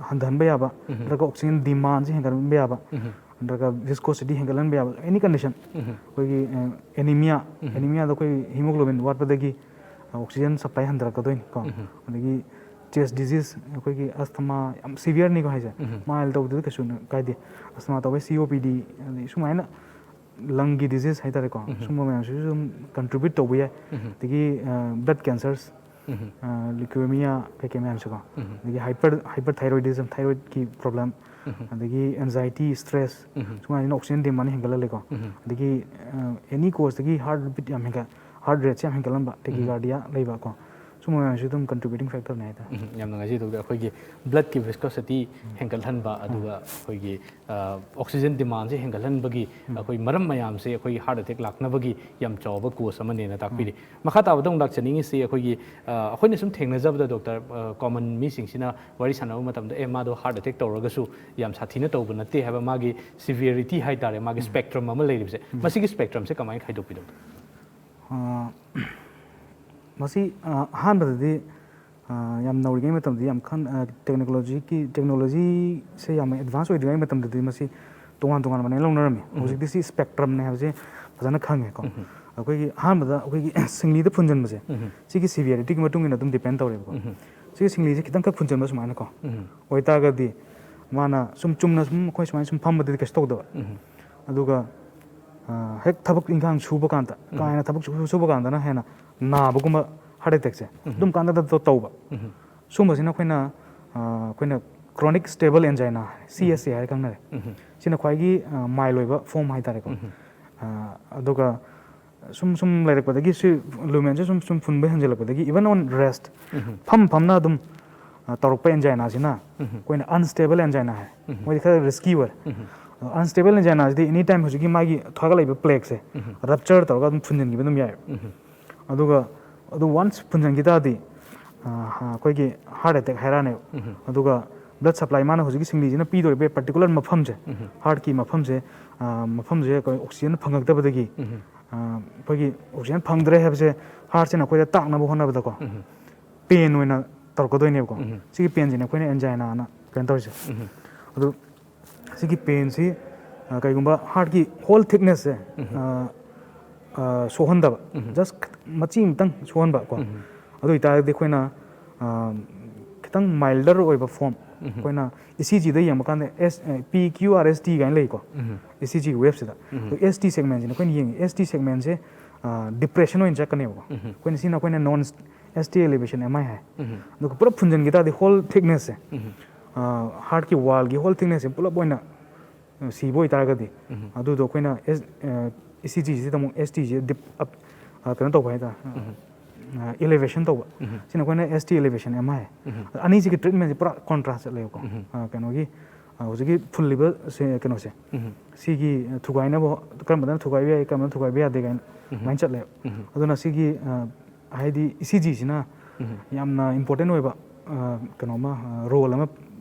ꯍꯟꯊꯍꯟꯕ ꯌꯥꯕ, ꯅꯠꯇ꯭ꯔꯒ ꯑꯣꯛꯁꯤꯖꯦꯟ ꯗꯤꯃꯥꯟꯁꯦ ꯍꯦꯟꯒꯠꯍꯟꯕ ꯌꯥꯕ, ꯅꯠꯇ꯭ꯔꯒ ꯚꯤꯁꯀꯣꯁꯤꯇꯤ ꯍꯦꯟꯒꯠꯍꯟꯕ ꯌꯥꯕ ꯑꯦꯅꯤ ꯀꯟꯗꯤꯁꯟ, ꯑꯩꯈꯣꯏꯒꯤ ꯑꯦꯅꯤꯃꯤꯌꯥ, ꯑꯦꯅꯤꯃꯤꯌꯥꯗ ꯑꯩꯈꯣꯏ ꯍꯤꯃꯣꯒ꯭ꯂꯣꯕꯤꯟ ꯋꯥꯠꯄꯗꯒꯤ ꯑꯣꯛꯁꯤꯖꯦꯟ ꯁꯄ꯭ꯂꯥꯏ ꯍꯟꯊꯔꯛꯀꯗꯣꯏꯅꯤ ꯀꯣ꯫ ꯑꯗꯒꯤ ꯆꯦꯁ ꯗꯤꯖꯤꯁ, ꯑꯩꯈꯣꯏꯒꯤ ꯑꯁꯊꯃꯥ, ꯌꯥꯝ ꯁꯤꯚꯤꯌꯔꯅꯤꯀꯣ ꯍꯥꯏꯁꯦ, ꯃꯥꯏꯜ ꯇꯧꯕꯗꯨꯗꯤ ꯀꯩꯁꯨ ꯀꯥꯏꯗꯦ꯫ ꯑꯁꯊꯃꯥ ꯇꯧꯕ, ꯁꯤ ꯑꯣ ꯄꯤ ꯗꯤ, ꯑꯗꯩ ꯁꯨꯃꯥꯏꯅ ꯂꯪꯒꯤ ꯗꯤꯖꯤꯁ ꯍꯥꯏꯇꯥꯔꯦꯀꯣ, ꯁꯨꯝꯕ ꯃꯌꯥꯝꯁꯤꯁꯨ ꯑꯗꯨꯝ ꯀꯟꯇ꯭ꯔꯤꯕ꯭ꯌꯨꯠ ꯇꯧꯕ ꯌꯥꯏ꯫ ꯑꯗꯒꯤ ꯕ꯭ꯂꯠ ꯀꯦꯟꯁꯔꯁ, ꯂꯤꯀ꯭ꯌꯨꯃꯤꯌꯥ, ꯀꯩꯀꯩ ꯃꯌꯥꯝꯁꯦꯀꯣ, ꯑꯗꯒꯤ ꯍꯥꯏꯄꯔ ꯍꯥꯏꯄꯔ ꯊꯥꯏꯔꯣꯏꯗꯤꯖꯝ, ꯊꯥꯏꯔꯣꯏꯗꯀꯤ ꯄ꯭ꯔꯣꯕ꯭ꯂꯦꯝ, ꯑꯗꯒꯤ ꯑꯦꯟꯖꯥꯏꯇꯤ, ꯁ꯭ꯇ꯭ꯔꯦꯁ, ꯁꯨꯃꯥꯏꯅ ꯑꯣꯛꯁꯤꯖꯦꯟ ꯗꯤꯃꯥꯟ ꯍꯦꯟꯒꯠꯍꯜꯂꯦꯀꯣ꯫ ꯑꯗꯒꯤ ꯑꯦꯅꯤ ꯀꯣꯁꯇꯒꯤ ꯍꯥꯔꯠ ꯕꯤꯠ ꯌꯥꯝ ꯍꯦꯟꯒꯠ ꯍꯥꯔꯠ ꯔꯦꯠꯁꯦ ꯌꯥꯝ ꯍꯦꯟꯒꯠꯍꯟꯕ, ꯇꯦꯀꯤꯀꯥꯔꯗꯤꯌꯥ ꯂꯩꯕ ꯀꯣ, ꯁꯨꯝꯕ ꯃꯌꯥꯝꯁꯤ ꯑꯗꯨꯝ ꯀꯟꯇ꯭ꯔꯤꯕ꯭ꯌꯨꯇꯤꯡ ꯐꯦꯛꯇꯔꯅꯦ ꯍꯥꯏꯇꯥꯔꯦ꯫ ꯎꯝ, ꯌꯥꯝ ꯅꯨꯡꯉꯥꯏꯖꯩ ꯗꯣꯛꯇꯔ꯫ ꯑꯩꯈꯣꯏꯒꯤ ꯕ꯭ꯂꯠꯀꯤ ꯚꯤꯁꯀꯣꯁꯤꯇꯤ ꯍꯦꯟꯒꯠꯍꯟꯕ, ꯑꯗꯨꯒ ꯑꯩꯈꯣꯏꯒꯤ ꯑꯣꯛꯁꯤꯖꯦꯟ ꯗꯤꯃꯥꯟꯁꯦ ꯍꯦꯟꯒꯠꯍꯟꯕꯒꯤ ꯑꯩꯈꯣꯏ ꯃꯔꯝ ꯃꯌꯥꯝꯁꯦ ꯑꯩꯈꯣꯏꯒꯤ ꯍꯥꯔꯠ ꯑꯦꯇꯦꯛ ꯂꯥꯛꯅꯕꯒꯤ ꯌꯥꯝ ꯆꯥꯎꯕ ꯀꯣꯁ ꯑꯃꯅꯦꯅ ꯇꯥꯛꯄꯤꯔꯤ꯫ ꯃꯈꯥ ꯇꯥꯕꯗ ꯑꯃꯨꯛ ꯂꯥꯛꯆꯅꯤꯡꯉꯤꯁꯤ ꯑꯩꯈꯣꯏꯒꯤ, ꯑ, ꯑꯩꯈꯣꯏꯅ ꯁꯨꯝ ꯊꯦꯡꯅꯖꯕꯗ ꯗꯣꯛꯇꯔ, ꯑ, ꯀꯣꯃꯟ ꯃꯤꯁꯤꯡꯁꯤꯅ ꯋꯥꯔꯤ ꯁꯥꯟꯅꯕ ꯃꯇꯝꯗ, "ꯑꯦ, ꯃꯥꯗꯣ ꯍꯥꯔꯠ ꯑꯦꯇꯦꯛ ꯇꯧꯔꯒꯁꯨ ꯌꯥꯝ ꯁꯥꯊꯤꯅ ꯇꯧꯕ ꯅꯠꯇꯦ" ꯍꯥꯏꯕ ꯃꯥꯒꯤ ꯁꯤꯚꯤꯌꯔꯤꯇꯤ ꯍꯥꯏꯇꯥꯔꯦ, ꯃꯥꯒꯤ ꯁ꯭ꯄꯦꯛꯇ꯭ꯔꯝ ꯑꯃ ꯂꯩꯔꯤꯕꯁꯦ, ꯃꯁꯤꯒꯤ ꯁ꯭ꯄꯦꯛꯇ꯭ꯔꯝꯁꯦ ꯀꯃꯥꯏꯅ ꯈꯥꯏꯗꯣꯛꯄꯤꯗꯧꯕ? ꯑ, ꯃꯁꯤ, ꯑ, ꯑꯍꯥꯟꯕꯗꯗꯤ ꯑ, ꯌꯥꯝ ꯅꯧꯔꯤꯉꯩ ꯃꯇꯝꯗꯗꯤ ꯌꯥꯝ ꯈꯪ-, ꯑ, technology-ꯒꯤ, technology-ꯁꯦ ꯌꯥꯝ advance ꯑꯣꯏꯗ꯭ꯔꯤꯉꯩ ꯃꯇꯝꯗꯗꯤ ꯃꯁꯤ ꯇꯣꯉꯥꯟ ꯇꯣꯉꯥꯟꯕꯅꯦ ꯂꯧꯅꯔꯝꯃꯤ꯫ ꯎꯝ꯫ ꯍꯧꯖꯤꯛꯇꯤ ꯁꯤ spectrum-ꯅꯦ ꯍꯥꯏꯕꯁꯦ ꯐꯖꯅ ꯈꯪꯉꯦꯀꯣ꯫ ꯎꯝ꯫ ꯑꯩꯈꯣꯏꯒꯤ ꯑꯍꯥꯟꯕꯗ ꯑꯩꯈꯣꯏꯒꯤ ꯁꯤꯡꯂꯤꯗ ꯐꯨꯟꯖꯟꯕꯁꯦ, ꯎꯝ꯫ ꯁꯤꯒꯤ severity-ꯒꯤ ꯃꯇꯨꯡ ꯏꯟꯅ ꯑꯗꯨꯝ depend ꯇꯧꯔꯦꯕꯀꯣ꯫ ꯎꯝ꯫ ꯁꯤꯒꯤ ꯁꯤꯡꯂꯤꯁꯦ ꯈꯤꯇꯪ ꯈꯛ ꯐꯨꯟꯖꯟꯕ ꯁꯨꯃꯥꯏꯅꯀꯣ ꯎꯝ꯫ ꯑꯣꯏꯇꯥꯔꯒꯗꯤ ꯃꯥꯅ ꯁꯨꯝ ꯆꯨꯝꯅ ꯁꯨꯝ ꯑꯩꯈꯣꯏ ꯁꯨꯃꯥꯏꯅ ꯁꯨꯝ ꯐꯝꯕꯗꯗꯤ ꯀꯩꯁꯨ ꯇꯧꯗꯕ꯫ ꯎꯝ꯫ ꯑꯗꯨꯒ, ꯑ, ꯍꯦꯛ ꯊꯕꯛ ꯏꯟꯈꯥꯡ ꯁꯨꯕ ꯀꯥꯟꯗ, ꯀꯥ ꯎꯝ꯫ ꯍꯦꯟꯅ ꯊꯕꯛ ꯁꯨ-, ꯁꯨꯕ ꯀꯥꯟꯗꯅ ꯍꯦꯟꯅ ꯅꯥꯕꯒꯨꯝꯕ heart attack-ꯁꯦ ꯎꯝ꯫ ꯑꯗꯨꯝ ꯀꯥꯟꯗ ꯇꯧꯕ꯫ ꯎꯝ꯫ ꯁꯨꯝꯕꯁꯤꯅ ꯑꯩꯈꯣꯏꯅ, ꯑ, ꯑꯩꯈꯣꯏꯅ chronic stable angina, um. C S A ꯍꯥꯏꯔ ꯈꯪꯅꯔꯦ꯫ ꯎꯝ꯫ ꯁꯤꯅ ꯈ꯭ꯋꯥꯏꯒꯤ, ꯑ, mild ꯑꯣꯏꯕ form ꯍꯥꯏꯇꯥꯔꯦꯀꯣ꯫ ꯎꯝ꯫ ꯑ, ꯑꯗꯨꯒ ꯁꯨꯝ ꯁꯨꯝ ꯂꯩꯔꯛꯄꯗꯒꯤ ꯁꯤ lumen-ꯁꯦ ꯁꯨꯝ ꯁꯨꯝ ꯐꯨꯟꯕ ꯍꯦꯟꯖꯜꯂꯛꯄꯗꯒꯤ even on rest, ꯎꯝ꯫ ꯐꯝ ꯐꯝꯅ ꯑꯗꯨꯝ, ꯑ, ꯇꯧꯔꯛꯄ angina-ꯁꯤꯅ ꯎꯝ꯫ ꯑꯩꯈꯣꯏꯅ unstable angina ꯍꯥꯏ꯫ ꯎꯝ꯫ ꯃꯣꯏꯗꯤ ꯈꯔ risky ꯑꯣꯏꯔꯦ꯫ ꯎꯝ꯫ ꯑ, unstable angina-ꯁꯤꯗꯤ any time ꯍꯧꯖꯤꯛꯀꯤ ꯃꯥꯒꯤ ꯊꯥꯒꯠꯂꯛꯏꯕ plaque-ꯁꯦ ꯎꯝ꯫ rupture ꯇꯧꯔꯒ ꯑꯗꯨꯝ ꯐꯨꯟꯖꯟꯈꯤꯕ ꯑꯗꯨꯝ ꯌꯥꯏꯑꯕ꯫ ꯎꯝ꯫ ꯑꯗꯨꯒ ꯑꯗꯨ once ꯐꯨꯟꯖꯟꯈꯤ ꯇꯥꯔꯗꯤ, ꯑ, ꯑꯩꯈꯣꯏꯒꯤ heart attack ꯍꯥꯏꯔꯛꯑꯅꯦꯕ꯫ ꯎꯝ꯫ ꯑꯗꯨꯒ blood supply ꯃꯥꯅ ꯍꯧꯖꯤꯛꯀꯤ ꯁꯤꯡꯂꯤꯁꯤꯅ ꯄꯤꯗꯧꯔꯤꯕ particular ꯃꯐꯝꯁꯦ, ꯎꯝ꯫ heart-ꯀꯤ ꯃꯐꯝꯁꯦ, ꯑ, ꯃꯐꯝꯁꯦ ꯑꯩꯈꯣꯏ oxygen ꯐꯪꯉꯛꯇꯕꯗꯒꯤ, ꯎꯝ꯫ ꯑ, ꯑꯩꯈꯣꯏꯒꯤ oxygen ꯐꯪꯗ꯭ꯔꯦ ꯍꯥꯏꯕꯁꯦ heart-ꯁꯤꯅ ꯑꯩꯈꯣꯏꯗ ꯇꯥꯛꯅꯕ ꯍꯣꯠꯅꯕꯗꯀꯣ ꯎꯝ꯫ pain ꯑꯣꯏꯅ ꯇꯧꯔꯛꯀꯗꯣꯏꯅꯦꯕꯀꯣ꯫ ꯎꯝ꯫ ꯁꯤꯒꯤ pain-ꯁꯤꯅ ꯑꯩꯈꯣꯏꯅ angina-ꯅ ꯀꯩꯅꯣ ꯇꯧꯔꯤꯁꯦ꯫ ꯎꯝ꯫ ꯑꯗꯨ ꯁꯤꯒꯤ pain-ꯁꯤ, ꯑ, ꯀꯩꯒꯨꯝꯕ heart-ꯀꯤ whole thickness-ꯁꯦ, ꯎꯝ꯫ ꯑ, ꯑ, ꯁꯣꯛꯍꯟꯗꯕ, ꯎꯝ꯫ just ꯃꯆꯤ ꯑꯃꯇꯪ ꯁꯣꯛꯍꯟꯕ ꯀꯣ꯫ ꯎꯝ꯫ ꯑꯗꯨ ꯑꯣꯏꯇꯥꯔꯒꯗꯤ ꯑꯩꯈꯣꯏꯅ, ꯑ, ꯈꯤꯇꯪ milder ꯑꯣꯏꯕ form, ꯎꯝ꯫ ꯑꯩꯈꯣꯏꯅ E C G-ꯗ ꯌꯦꯡꯕ ꯀꯥꯟꯗ S, ꯑ, P Q R S T ꯀꯥꯏꯅ ꯂꯩꯀꯣ꯫ ꯎꯝ꯫ E C G-ꯒꯤ wave-ꯁꯤꯗ꯫ ꯎꯝ꯫ ꯑꯗꯣ S T segment-ꯁꯤꯅ ꯑꯩꯈꯣꯏꯅ ꯌꯦꯡꯉꯤ꯫ S T segment-ꯁꯦ, ꯑ, depression ꯑꯣꯏꯅ ꯆꯠꯀꯅꯦꯕꯀꯣ꯫ ꯎꯝ꯫ ꯑꯩꯈꯣꯏꯅ ꯁꯤꯅ ꯑꯩꯈꯣꯏꯅ non S T elevation M I ꯍꯥꯏ꯫ ꯎꯝ꯫ ꯑꯗꯨꯒ ꯄꯨꯂꯞ ꯐꯨꯟꯖꯟꯈꯤ ꯇꯥꯔꯗꯤ whole thickness-ꯁꯦ, ꯎꯝ꯫ ꯑ, heart-ꯀꯤ wall-ꯒꯤ whole thickness-ꯁꯦ ꯄꯨꯂꯞ ꯑꯣꯏꯅ, ꯑ, ꯁꯤꯕ ꯑꯣꯏꯇꯥꯔꯒꯗꯤ, ꯎꯝ꯫ ꯑꯗꯨꯗꯣ ꯑꯩꯈꯣꯏꯅ S, ꯑ, E C G-ꯁꯤꯗ ꯑꯃꯨꯛ S T-ꯁꯦ dip up, ꯑ, ꯀꯩꯅꯣ ꯇꯧꯕ ꯍꯥꯏꯇꯥꯔꯦ꯫ ꯎꯝ꯫ ꯑ, elevation ꯇꯧꯕ꯫ ꯎꯝ꯫ ꯁꯤꯅ ꯑꯩꯈꯣꯏꯅ S T elevation M I ꯍꯥꯏ꯫ ꯎꯝ꯫ ꯑꯅꯤꯁꯤꯒꯤ treatment-ꯁꯦ ꯄꯨꯔꯥ contrast ꯆꯠꯂꯦꯕꯀꯣ꯫ ꯎꯝ꯫ ꯑ, ꯀꯩꯅꯣꯒꯤ, ꯑ, ꯍꯧꯖꯤꯛꯀꯤ ꯐꯨꯜꯂꯤꯕ ꯁꯦ-, ꯀꯩꯅꯣꯁꯦ, ꯎꯝ꯫ ꯁꯤꯒꯤ ꯊꯨꯒꯥꯏꯅꯕ, ꯀꯔꯝꯕꯅ ꯊꯨꯒꯥꯏꯕ ꯌꯥꯏ, ꯀꯔꯝꯕꯅ ꯊꯨꯒꯥꯏꯕ ꯌꯥꯗꯦ ꯀꯥꯏꯅ ꯎꯝ꯫ ꯑꯗꯨꯃꯥꯏꯅ ꯆꯠꯂꯦꯕ꯫ ꯎꯝ꯫ ꯑꯗꯨꯅ ꯁꯤꯒꯤ, ꯑ, ꯍꯥꯏꯗꯤ E C G-ꯁꯤꯅ ꯎꯝ꯫ ꯌꯥꯝꯅ important ꯑꯣꯏꯕ, ꯑ, ꯀꯩꯅꯣꯃ, ꯑ, role ꯑꯃ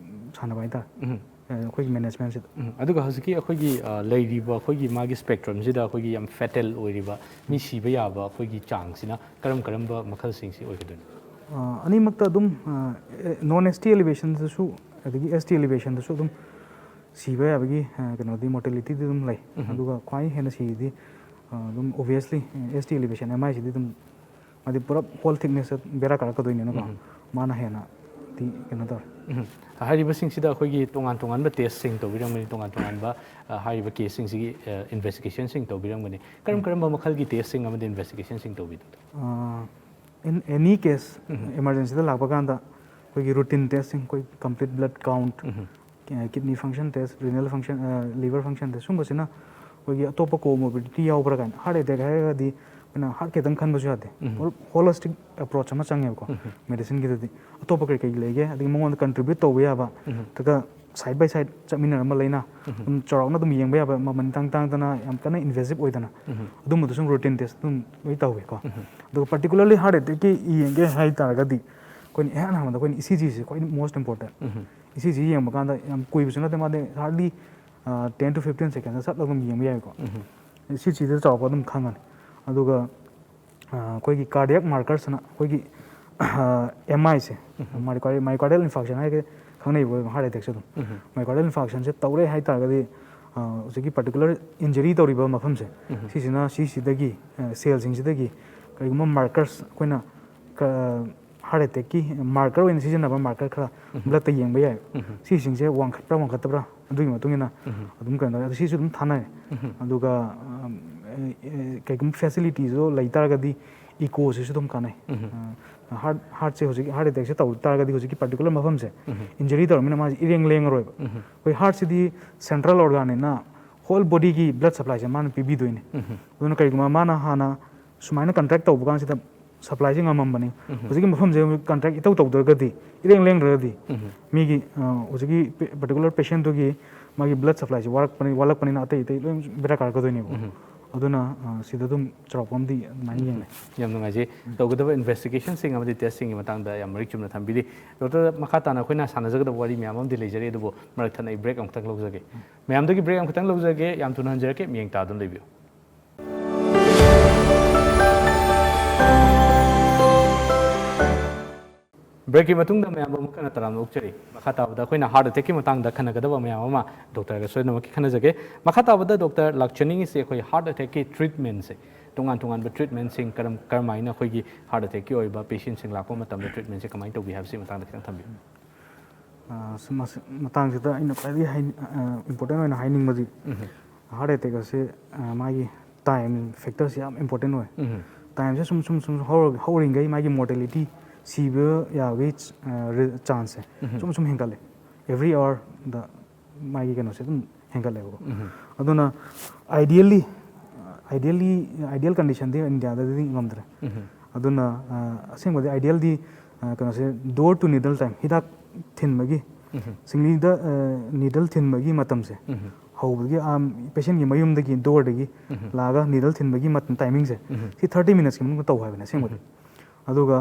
ꯁꯥꯟꯅꯕ ꯍꯥꯏꯇꯥꯔꯦ꯫ ꯎꯝ꯫ ꯑ, ꯑꯩꯈꯣꯏꯒꯤ management-ꯁꯤꯗ꯫ ꯎꯝ꯫ ꯑꯗꯨꯒ ꯍꯧꯖꯤꯛꯀꯤ ꯑꯩꯈꯣꯏꯒꯤ, ꯑ, ꯂꯩꯔꯤꯕ ꯑꯩꯈꯣꯏꯒꯤ ꯃꯥꯒꯤ spectrum-ꯁꯤꯗ ꯑꯩꯈꯣꯏꯒꯤ ꯌꯥꯝ fatal ꯑꯣꯏꯔꯤꯕ ꯃꯤ ꯁꯤꯕ ꯌꯥꯕ ꯑꯩꯈꯣꯏꯒꯤ ꯆꯥꯡꯁꯤꯅ ꯀꯔꯝ ꯀꯔꯝꯕ ꯃꯈꯜꯁꯤꯡꯁꯤ ꯑꯣꯏꯒꯗꯣꯏꯅꯣ? ꯑꯅꯤꯃꯛꯇ ꯑꯗꯨꯝ, ꯅꯣꯟ ꯑꯦꯁ ꯇꯤ ꯑꯦꯂꯤꯚꯦꯁꯟꯗꯁꯨ ꯑꯗꯒꯤ ꯑꯦꯁ ꯇꯤ ꯑꯦꯂꯤꯚꯦꯁꯟꯗꯁꯨ ꯑꯗꯨꯝ ꯁꯤꯕ ꯌꯥꯕꯒꯤ ꯀꯩꯅꯣꯗꯤ, ꯃꯣꯔꯇꯦꯂꯤꯇꯤꯗꯤ ꯑꯗꯨꯝ ꯂꯩ꯫ ꯑꯗꯨꯒ ꯈ꯭ꯋꯥꯏ ꯍꯦꯟꯅ ꯁꯤꯔꯤꯗꯤ ꯑꯗꯨꯝ ꯑꯣꯕꯤꯌꯁꯂꯤ ꯑꯦꯁ ꯇꯤ ꯑꯦꯂꯤꯚꯦꯁꯟ ꯑꯦꯝ ꯑꯥꯏꯁꯤꯗꯤ ꯑꯗꯨꯝ, ꯃꯥꯗꯤ ꯄꯨꯔꯞ ꯍꯣꯜ ꯊꯤꯛꯅꯦꯁꯇ ꯕꯦꯔꯥ ꯀꯥꯔꯛꯀꯗꯣꯏꯅꯤꯅꯀꯣ꯫ ꯃꯥꯅ ꯍꯦꯟꯅ ꯗꯤ ꯀꯩꯅꯣ ꯇꯧꯔꯦ꯫ ꯍꯥꯏꯔꯤꯕꯁꯤꯡꯁꯤꯗ ꯑꯩꯈꯣꯏꯒꯤ ꯇꯣꯉꯥꯟ ꯇꯣꯉꯥꯟꯕ ꯇꯦꯁꯁꯤꯡ ꯇꯧꯕꯤꯔꯝꯒꯅꯤ, ꯇꯣꯉꯥꯟ ꯇꯣꯉꯥꯟꯕ ꯍꯥꯏꯔꯤꯕ ꯀꯦꯁꯁꯤꯡꯁꯤꯒꯤ ꯏꯟꯚꯦꯁꯇꯤꯒꯦꯁꯟꯁꯤꯡ ꯇꯧꯕꯤꯔꯝꯒꯅꯤ꯫ ꯀꯔꯝ ꯀꯔꯝꯕ ꯃꯈꯜꯒꯤ ꯇꯦꯁꯁꯤꯡ ꯑꯃꯗꯤ ꯏꯟꯚꯦꯁꯇꯤꯒꯦꯁꯟꯁꯤꯡ ꯇꯧꯕꯤꯗꯣꯏꯅꯣ? In any case, ꯏꯃꯥꯔꯖꯦꯟꯁꯤꯗ ꯂꯥꯛꯄ ꯀꯥꯟꯗ ꯑꯩꯈꯣꯏꯒꯤ ꯔꯨꯇꯤꯟ ꯇꯦꯁꯁꯤꯡ, ꯑꯩꯈꯣꯏ ꯀꯝꯄ꯭ꯂꯤꯠ ꯕ꯭ꯂꯠ ꯀꯥꯎꯟꯠ, ꯀꯤꯗꯅꯤ ꯐꯪꯁꯟ ꯇꯦꯁ, ꯔꯤꯅꯦꯜ ꯐꯪꯁꯟ, ꯂꯤꯚꯔ ꯐꯪꯁꯟ ꯇꯦꯁ, ꯁꯨꯝꯕꯁꯤꯅ ꯑꯩꯈꯣꯏꯒꯤ ꯑꯇꯣꯞꯄ ꯀꯣꯃꯣꯔꯕꯤꯗꯤꯇꯤ ꯌꯥꯎꯕ꯭ꯔꯥ ꯀꯥꯏꯅ꯫ ꯍꯥꯔꯠ ꯑꯦꯇꯦꯛ ꯍꯥꯏꯔꯒꯗꯤ ꯑꯩꯈꯣꯏꯅ ꯍꯥꯔꯠ ꯈꯤꯇꯪ ꯈꯟꯕꯁꯨ ꯌꯥꯗꯦ꯫ ꯍꯣꯂꯤꯁꯇꯤꯛ ꯑꯦꯄ꯭ꯔꯣꯆ ꯑꯃ ꯆꯪꯉꯦꯕꯀꯣ꯫ ꯃꯦꯗꯤꯁꯤꯟꯒꯤꯗꯗꯤ ꯑꯇꯣꯞꯄ ꯀꯔꯤ ꯀꯔꯤ ꯂꯩꯒꯦ, ꯑꯗꯒꯤ ꯃꯉꯣꯟꯗ ꯀꯟꯇ꯭ꯔꯤꯕ꯭ꯌꯨꯠ ꯇꯧꯕ ꯌꯥꯕ, ꯅꯠꯇ꯭ꯔꯒ ꯁꯥꯏꯠ ꯕꯥꯏ ꯁꯥꯏꯠ ꯆꯠꯃꯤꯟꯅꯔꯝꯕ ꯂꯩꯅ ꯑꯗꯨꯝ ꯆꯥꯎꯔꯥꯛꯅ ꯑꯗꯨꯝ ꯌꯦꯡꯕ ꯌꯥꯕ, ꯃꯃꯜ ꯇꯥꯡ ꯇꯥꯡꯗꯅ ꯌꯥꯝ ꯀꯟꯅ ꯏꯟꯚꯦꯁꯤꯞ ꯑꯣꯏꯗꯅ ꯑꯗꯨꯝꯕꯗꯨ ꯁꯨꯝ ꯔꯨꯇꯤꯟ ꯇꯦꯁ ꯑꯗꯨꯝ ꯂꯣꯏ ꯇꯧꯋꯦꯀꯣ꯫ ꯑꯗꯨꯒ ꯄꯥꯔꯇꯤꯀꯨꯂꯔꯂꯤ ꯍꯥꯔꯠ ꯑꯦꯇꯦꯛꯀꯤ ꯌꯦꯡꯒꯦ ꯍꯥꯏ ꯇꯥꯔꯒꯗꯤ ꯑꯩꯈꯣꯏꯅ ꯏꯍꯥꯟ ꯍꯥꯟꯕꯗ ꯑꯩꯈꯣꯏꯅ ꯏ ꯁꯤ ꯖꯤꯁꯦ ꯈ꯭ꯋꯥꯏ most important. E C G ꯌꯦꯡꯕ ꯀꯥꯟꯗ ꯌꯥꯝ ꯀꯨꯏꯕꯁꯨ ꯅꯠꯇꯦ, ꯃꯥꯗꯤ ꯍꯥꯔꯠꯂꯤ ꯇꯦꯟ ꯇꯨ ꯐꯤꯐꯇꯤꯟ ꯁꯦꯀꯦꯟꯗ ꯆꯠꯂꯒ ꯑꯗꯨꯝ ꯌꯦꯡꯕ ꯌꯥꯏꯀꯣ꯫ ꯏ ꯁꯤ ꯖꯤꯗ ꯆꯥꯎꯔꯛꯄ ꯑꯗꯨꯝ ꯈꯪꯉꯅꯤ꯫ ꯑꯗꯨꯒ ꯑꯩꯈꯣꯏꯒꯤ ꯀꯥꯔꯗꯤꯌꯥꯛ ꯃꯥꯔꯀꯔꯁꯤꯅ ꯑꯩꯈꯣꯏꯒꯤ ꯑꯦꯝ ꯑꯥꯏꯁꯦ, ꯃꯥꯏꯀꯥꯔꯗꯤꯌꯜ ꯏꯟꯐꯥꯔꯛꯁꯟ ꯍꯥꯏꯔꯒ ꯈꯪꯅꯩꯕ ꯍꯥꯔꯠ ꯑꯦꯇꯦꯛꯁꯦ ꯑꯗꯨꯝ꯫ ꯃꯥꯏꯀꯥꯔꯗꯤꯌꯜ ꯏꯟꯐꯥꯔꯛꯁꯟꯁꯦ ꯇꯧꯔꯦ ꯍꯥꯏꯇꯥꯔꯒꯗꯤ ꯍꯧꯖꯤꯛꯀꯤ ꯄꯥꯔꯇꯤꯀꯨꯂꯔ ꯏꯟꯖꯔꯤ ꯇꯧꯔꯤꯕ ꯃꯐꯝꯁꯦ ꯁꯤꯁꯤꯅ, ꯁꯤꯁꯤꯗꯒꯤ ꯁꯦꯜꯁꯤꯡꯁꯤꯗꯒꯤ ꯀꯔꯤꯒꯨꯝꯕ ꯃꯥꯔꯀꯔꯁ ꯑꯩꯈꯣꯏꯅ ꯍꯥꯔꯠ ꯑꯦꯇꯦꯛꯀꯤ ꯃꯥꯔꯀꯔ ꯑꯣꯏꯅ ꯁꯤꯖꯤꯟꯅꯕ ꯃꯥꯔꯀꯔ ꯈꯔ ꯕ꯭ꯂꯠꯇ ꯌꯦꯡꯕ ꯌꯥꯏ꯫ ꯁꯤꯁꯤꯡꯁꯦ ꯋꯥꯡꯈꯠꯄ꯭ꯔꯥ ꯋꯥꯡꯈꯠꯇꯕ꯭ꯔꯥ ꯑꯗꯨꯒꯤ ꯃꯇꯨꯡ ꯏꯟꯅ ꯑꯗꯨꯝ ꯀꯩꯅꯣ ꯇꯧꯋꯦ꯫ ꯑꯗꯣ ꯁꯤꯁꯨ ꯑꯗꯨꯝ ꯊꯥꯅꯔꯦ꯫ ꯑꯗꯨꯒ ꯀꯩꯒꯨꯝꯕ ꯐꯦꯁꯤꯂꯤꯇꯤꯁꯨ ꯂꯩ ꯇꯥꯔꯒꯗꯤ ꯏꯀꯣꯁꯤꯁꯨ ꯑꯗꯨꯝ ꯀꯥꯟꯅꯩ꯫ ꯍꯥꯔꯠ ꯍꯥꯔꯠꯁꯦ ꯍꯧꯖꯤꯛ ꯍꯥꯔꯠ ꯑꯦꯇꯦꯛꯁꯦ ꯇꯧ ꯇꯥꯔꯒꯗꯤ ꯍꯧꯖꯤꯛꯀꯤ ꯄꯥꯔꯇꯤꯀꯨꯂꯔ ꯃꯐꯝꯁꯦ ꯏꯟꯖꯔꯤ ꯇꯧꯔꯕꯅꯤꯅ ꯃꯥꯁꯦ ꯏꯔꯦꯡ ꯂꯦꯡꯉꯔꯣꯏꯕ꯫ ꯑꯩꯈꯣꯏ ꯍꯥꯔꯠꯁꯤꯗꯤ ꯁꯦꯟꯇ꯭ꯔꯦꯜ ꯑꯣꯔꯒꯥꯟꯅꯤꯅ ꯍꯣꯜ ꯕꯣꯗꯤꯒꯤ ꯕ꯭ꯂꯠ ꯁꯄ꯭ꯂꯥꯏꯁꯦ ꯃꯥꯅ ꯄꯤꯕꯤꯗꯣꯏꯅꯦ꯫ ꯑꯗꯨꯅ ꯀꯔꯤꯒꯨꯝꯕ ꯃꯥꯅ ꯍꯥꯟꯅ ꯁꯨꯃꯥꯏꯅ ꯀꯟꯇ꯭ꯔꯦꯛ ꯇꯧꯕ ꯀꯥꯟꯁꯤꯗ ꯁꯄ꯭ꯂꯥꯏꯁꯦ ꯉꯝꯃꯝꯕꯅꯤ, ꯍꯧꯖꯤꯛꯀꯤ ꯃꯐꯝꯁꯦ ꯀꯟꯇ꯭ꯔꯦꯛ ꯏꯇꯧ ꯇꯧꯗ꯭ꯔꯒꯗꯤ, ꯏꯔꯦꯡ ꯂꯦꯡꯗ꯭ꯔꯒꯗꯤ ꯃꯤꯒꯤ ꯍꯧꯖꯤꯛꯀꯤ ꯄꯥꯔꯇꯤꯀꯨꯂꯔ ꯄꯦꯁꯦꯟꯗꯨꯒꯤ ꯃꯥꯒꯤ ꯕ꯭ꯂꯠ ꯁꯄ꯭ꯂꯥꯏꯁꯦ ꯋꯥꯔꯛꯄꯅꯤ, ꯋꯥꯠꯂꯛꯄꯅꯤꯅ ꯑꯇꯩ ꯑꯇꯩ ꯂꯣꯏ ꯕꯦꯔꯥ ꯀꯥꯔꯛꯀꯗꯣꯏꯅꯦꯕ꯫ ꯑꯗꯨꯅ ꯁꯤꯗ ꯑꯗꯨꯝ ꯆꯥꯎꯔꯥꯛꯄ ꯑꯃꯗꯤ ꯑꯗꯨꯃꯥꯏꯅ ꯌꯦꯡꯅꯩ꯫ ꯌꯥꯝ ꯅꯨꯡꯉꯥꯏꯖꯩ꯫ ꯇꯧꯒꯗꯕ ꯏꯟꯚꯦꯁꯇꯤꯒꯦꯁꯟꯁꯤꯡ ꯑꯃꯗꯤ ꯇꯦꯁꯁꯤꯡꯒꯤ ꯃꯇꯥꯡꯗ ꯌꯥꯝ ꯃꯔꯤꯛ ꯆꯨꯝꯅ ꯊꯝꯕꯤꯔꯤ꯫ ꯗꯣꯛꯇꯔ, ꯃꯈꯥ ꯇꯥꯅ ꯑꯩꯈꯣꯏꯅ ꯁꯥꯟꯅꯖꯒꯗꯕ ꯋꯥꯔꯤ ꯃꯌꯥꯝ ꯑꯃꯗꯤ ꯂꯩꯖꯔꯤ, ꯑꯗꯨꯕꯨ ꯃꯔꯛ ꯊꯠꯅ ꯑꯩ ꯕ꯭ꯔꯦꯛ ꯑꯃꯈꯛꯇꯪ ꯂꯧꯖꯒꯦ꯫ ꯃꯌꯥꯝꯗꯒꯤ ꯕ꯭ꯔꯦꯛ ꯑꯃꯈꯛꯇꯪ ꯂꯧꯖꯒꯦ꯫ ꯌꯥꯝ ꯊꯨꯅ ꯍꯟꯖꯔꯛꯀꯦ, ꯃꯤꯠꯌꯦꯡ ꯇꯥꯗꯨꯅ ꯂꯩꯕꯤꯌꯨ꯫ ꯕ꯭ꯔꯦꯛꯀꯤ ꯃꯇꯨꯡꯗ ꯃꯌꯥꯝ ꯑꯃꯨꯛ ꯍꯟꯅ ꯇꯔꯥꯝꯅ ꯑꯣꯛꯆꯔꯤ꯫ ꯃꯈꯥ ꯇꯥꯕꯗ ꯑꯩꯈꯣꯏꯅ ꯍꯥꯔꯠ ꯑꯦꯇꯦꯛꯀꯤ ꯃꯇꯥꯡꯗ ꯈꯟꯅꯒꯗꯕ ꯃꯌꯥꯝ ꯑꯃ ꯗꯣꯛꯇꯔꯒ ꯁꯣꯏꯗꯅꯃꯛꯀꯤ ꯈꯟꯅꯖꯒꯦ꯫ ꯃꯈꯥ ꯇꯥꯕꯗ ꯗꯣꯛꯇꯔ ꯂꯥꯛꯆꯅꯤꯡꯉꯤꯁꯤ ꯑꯩꯈꯣꯏ ꯍꯥꯔꯠ ꯑꯦꯇꯦꯛꯀꯤ ꯇ꯭ꯔꯤꯠꯃꯦꯟꯁꯦ, ꯇꯣꯉꯥꯟ ꯇꯣꯉꯥꯟꯕ ꯇ꯭ꯔꯤꯠꯃꯦꯟꯁꯤꯡ ꯀꯔꯝ ꯀꯔꯝꯍꯥꯏꯅ ꯑꯩꯈꯣꯏꯒꯤ ꯍꯥꯔꯠ ꯑꯦꯇꯦꯛꯀꯤ ꯑꯣꯏꯕ ꯄꯦꯁꯦꯟꯁꯤꯡ ꯂꯥꯛꯄ ꯃꯇꯝꯗ ꯇ꯭ꯔꯤꯠꯃꯦꯟꯁꯦ ꯀꯃꯥꯏꯅ ꯇꯧꯕꯤ ꯍꯥꯏꯕꯁꯤ ꯃꯇꯥꯡꯗ ꯈꯤꯇꯪ ꯊꯝꯕꯤꯌꯨ꯫ ꯑ, ꯁꯤ- ꯃꯁꯤ- ꯃꯇꯥꯡꯁꯤꯗ ꯑꯩꯅ ꯈ꯭ꯋꯥꯏꯗꯒꯤ ꯍꯥꯏ- ꯏꯝꯄꯣꯔꯇꯦꯟ ꯑꯣꯏꯅ ꯍꯥꯏꯅꯤꯡꯕꯗꯤ ꯍꯥꯔꯠ ꯑꯦꯇꯦꯛ ꯑꯁꯤ ꯑ, ꯃꯥꯒꯤ ꯇꯥꯏꯝ ꯐꯦꯛꯇꯔꯁꯤ ꯌꯥꯝ ꯏꯝꯄꯣꯔꯇꯦꯟ ꯑꯣꯏ꯫ ꯇꯥꯏꯝꯁꯦ ꯁꯨꯝ ꯁꯨꯝ ꯁꯨꯝ ꯍꯧꯔ- ꯍꯧꯔꯤꯉꯩ ꯃꯥꯒꯤ ꯃꯣꯔꯇꯦꯂꯤꯇꯤ, ꯁꯤꯕ ꯌꯥꯕꯒꯤ ꯆꯥꯟꯁꯁꯦ ꯁꯨꯝ ꯁꯨꯝ ꯍꯦꯟꯒꯠꯂꯦ꯫ ꯑꯦꯕ꯭ꯔꯤ ꯑꯋꯥꯔꯗ ꯃꯥꯒꯤ ꯀꯩꯅꯣꯁꯦ ꯑꯗꯨꯝ ꯍꯦꯟꯒꯠꯂꯦꯕꯀꯣ꯫ ꯑꯗꯨꯅ ideally ideally ideal conditionꯗꯤ ꯏꯟꯗꯤꯌꯥꯗꯗꯤ ꯉꯝꯗ꯭ꯔꯦ꯫ ꯑꯗꯨꯅ ꯑ, ꯑꯁꯦꯡꯕꯗꯤ idealꯗꯤ ꯑ, ꯀꯩꯅꯣꯁꯦ, door to needle time, ꯍꯤꯗꯥꯛ ꯊꯤꯟꯕꯒꯤ, ꯁꯤꯡꯂꯤꯗ ꯅꯤꯗꯜ ꯊꯤꯟꯕꯒꯤ ꯃꯇꯝꯁꯦ, ꯍꯧꯕꯗꯒꯤ ꯑꯥ ꯄꯦꯁꯦꯟꯒꯤ ꯃꯌꯨꯝꯗꯒꯤ, ꯗꯣꯔꯗꯒꯤ ꯂꯥꯛꯑꯒ ꯅꯤꯗꯜ ꯊꯤꯟꯕꯒꯤ ꯃꯇꯝ ꯇꯥꯏꯃꯤꯡꯁꯦ, ꯁꯤ ꯊꯥꯔꯇꯤ ꯃꯤꯅꯠꯁꯀꯤ ꯃꯅꯨꯡꯗ ꯇꯧ ꯍꯥꯏꯕꯅꯦ ꯑꯁꯦꯡꯕꯗꯤ꯫ ꯑꯗꯨꯒ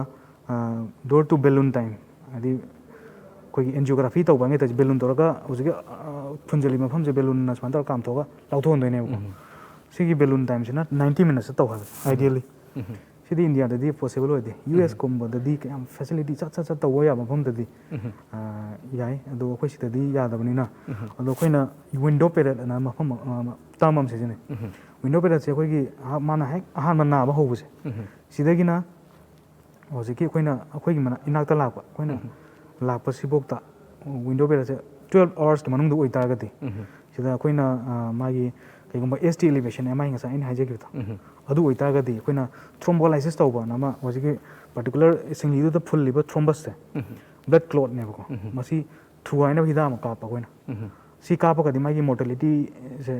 door to balloon time, ꯍꯥꯏꯗꯤ ꯑꯩꯈꯣꯏꯒꯤ ꯑꯦꯟꯖꯤꯌꯣꯒ꯭ꯔꯥꯐꯤ ꯇꯧꯕ ꯍꯥꯏꯇꯥꯔꯦ, ꯕꯦꯂꯨꯟ ꯇꯧꯔꯒ ꯍꯧꯖꯤꯛꯀꯤ ꯑ, ꯐꯨꯟꯖꯜꯂꯤ ꯃꯐꯝꯁꯦ ꯕꯦꯂꯨꯟꯅ ꯁꯨꯃꯥꯏꯅ ꯇꯧꯔꯒ ꯀꯥꯝꯊꯣꯛꯑꯒ ꯂꯧꯊꯣꯛꯍꯟꯗꯣꯏꯅꯦꯕꯀꯣ꯫ ꯁꯤꯒꯤ ꯕꯦꯂꯨꯟ ꯇꯥꯏꯝꯁꯤꯅ ꯅꯥꯏꯟꯇꯤ ꯃꯤꯅꯠꯁꯇ ꯇꯧ ꯍꯥꯏꯕ ideally꯫ ꯁꯤꯗꯤ ꯏꯟꯗꯤꯌꯥꯗꯗꯤ ꯄꯣꯁꯤꯕꯜ ꯑꯣꯏꯗꯦ꯫ ꯌꯨ ꯑꯦꯁ ꯀꯨꯝꯕꯗꯗꯤ ꯌꯥꯝ ꯐꯦꯁꯤꯂꯤꯇꯤ ꯆꯠ ꯆꯠ ꯆꯠ ꯇꯧꯕ ꯌꯥꯕ ꯃꯐꯝꯗꯗꯤ ꯑ, ꯌꯥꯏ, ꯑꯗꯣ ꯑꯩꯈꯣꯏ ꯁꯤꯗꯗꯤ ꯌꯥꯗꯕꯅꯤꯅ꯫ ꯑꯗꯣ ꯑꯩꯈꯣꯏꯅ ꯋꯤꯟꯗꯣ ꯄꯦꯔꯦꯠ ꯑꯅ ꯃꯐꯝ ꯑ, ꯇꯔꯝ ꯑꯃ ꯁꯤꯖꯤꯟꯅꯩ꯫ ꯋꯤꯟꯗꯣ ꯄꯦꯔꯦꯠꯁꯦ ꯑꯩꯈꯣꯏꯒꯤ ꯑꯍ- ꯃꯥꯅ ꯍꯦꯛ ꯑꯍꯥꯟꯕ ꯅꯥꯕ ꯍꯧꯕꯁꯦ, ꯁꯤꯗꯒꯤꯅ ꯍꯧꯖꯤꯛꯀꯤ ꯑꯩꯈꯣꯏꯅ ꯑꯩꯈꯣꯏꯒꯤ ꯃꯅꯥꯛ- ꯏꯅꯥꯛꯇ ꯂꯥꯛꯄ, ꯑꯩꯈꯣꯏꯅ ꯂꯥꯛꯄꯁꯤꯐꯥꯎꯗ ꯋꯤꯟꯗꯣ ꯄꯦꯔꯦꯠꯁꯦ ꯇ꯭ꯋꯦꯜꯐ ꯑꯋꯥꯔꯁꯀꯤ ꯃꯅꯨꯡꯗ ꯑꯣꯏꯇꯥꯔꯒꯗꯤ, ꯁꯤꯗ ꯑꯩꯈꯣꯏꯅ ꯑ, ꯃꯥꯒꯤ ꯀꯩꯒꯨꯝꯕ S T elevation, M I ꯉꯁꯥꯏ ꯑꯩꯅ ꯍꯥꯏꯖꯈꯤꯕꯗꯣ, ꯑꯗꯨ ꯑꯣꯏꯇꯥꯔꯒꯗꯤ ꯑꯩꯈꯣꯏꯅ ꯊ꯭ꯔꯣꯝꯕꯣꯂꯥꯏꯁꯤꯁ ꯇꯧꯕꯅ ꯑꯃ, ꯍꯧꯖꯤꯛꯀꯤ ꯄꯥꯔꯇꯤꯀꯨꯂꯔ ꯁꯤꯡꯂꯤꯗꯨꯗ ꯐꯨꯜꯂꯤꯕ ꯊ꯭ꯔꯣꯝꯕꯁꯁꯦ ꯕ꯭ꯂꯗ ꯀ꯭ꯂꯣꯠꯅꯦꯕꯀꯣ꯫ ꯃꯁꯤ ꯊꯨꯒꯥꯏꯅꯕ ꯍꯤꯗꯥꯛ ꯑꯃ ꯀꯥꯞꯄ ꯑꯩꯈꯣꯏꯅ꯫ ꯁꯤ ꯀꯥꯞꯄꯒꯗꯤ ꯃꯥꯒꯤ ꯃꯣꯔꯇꯦꯂꯤꯇꯤꯁꯦ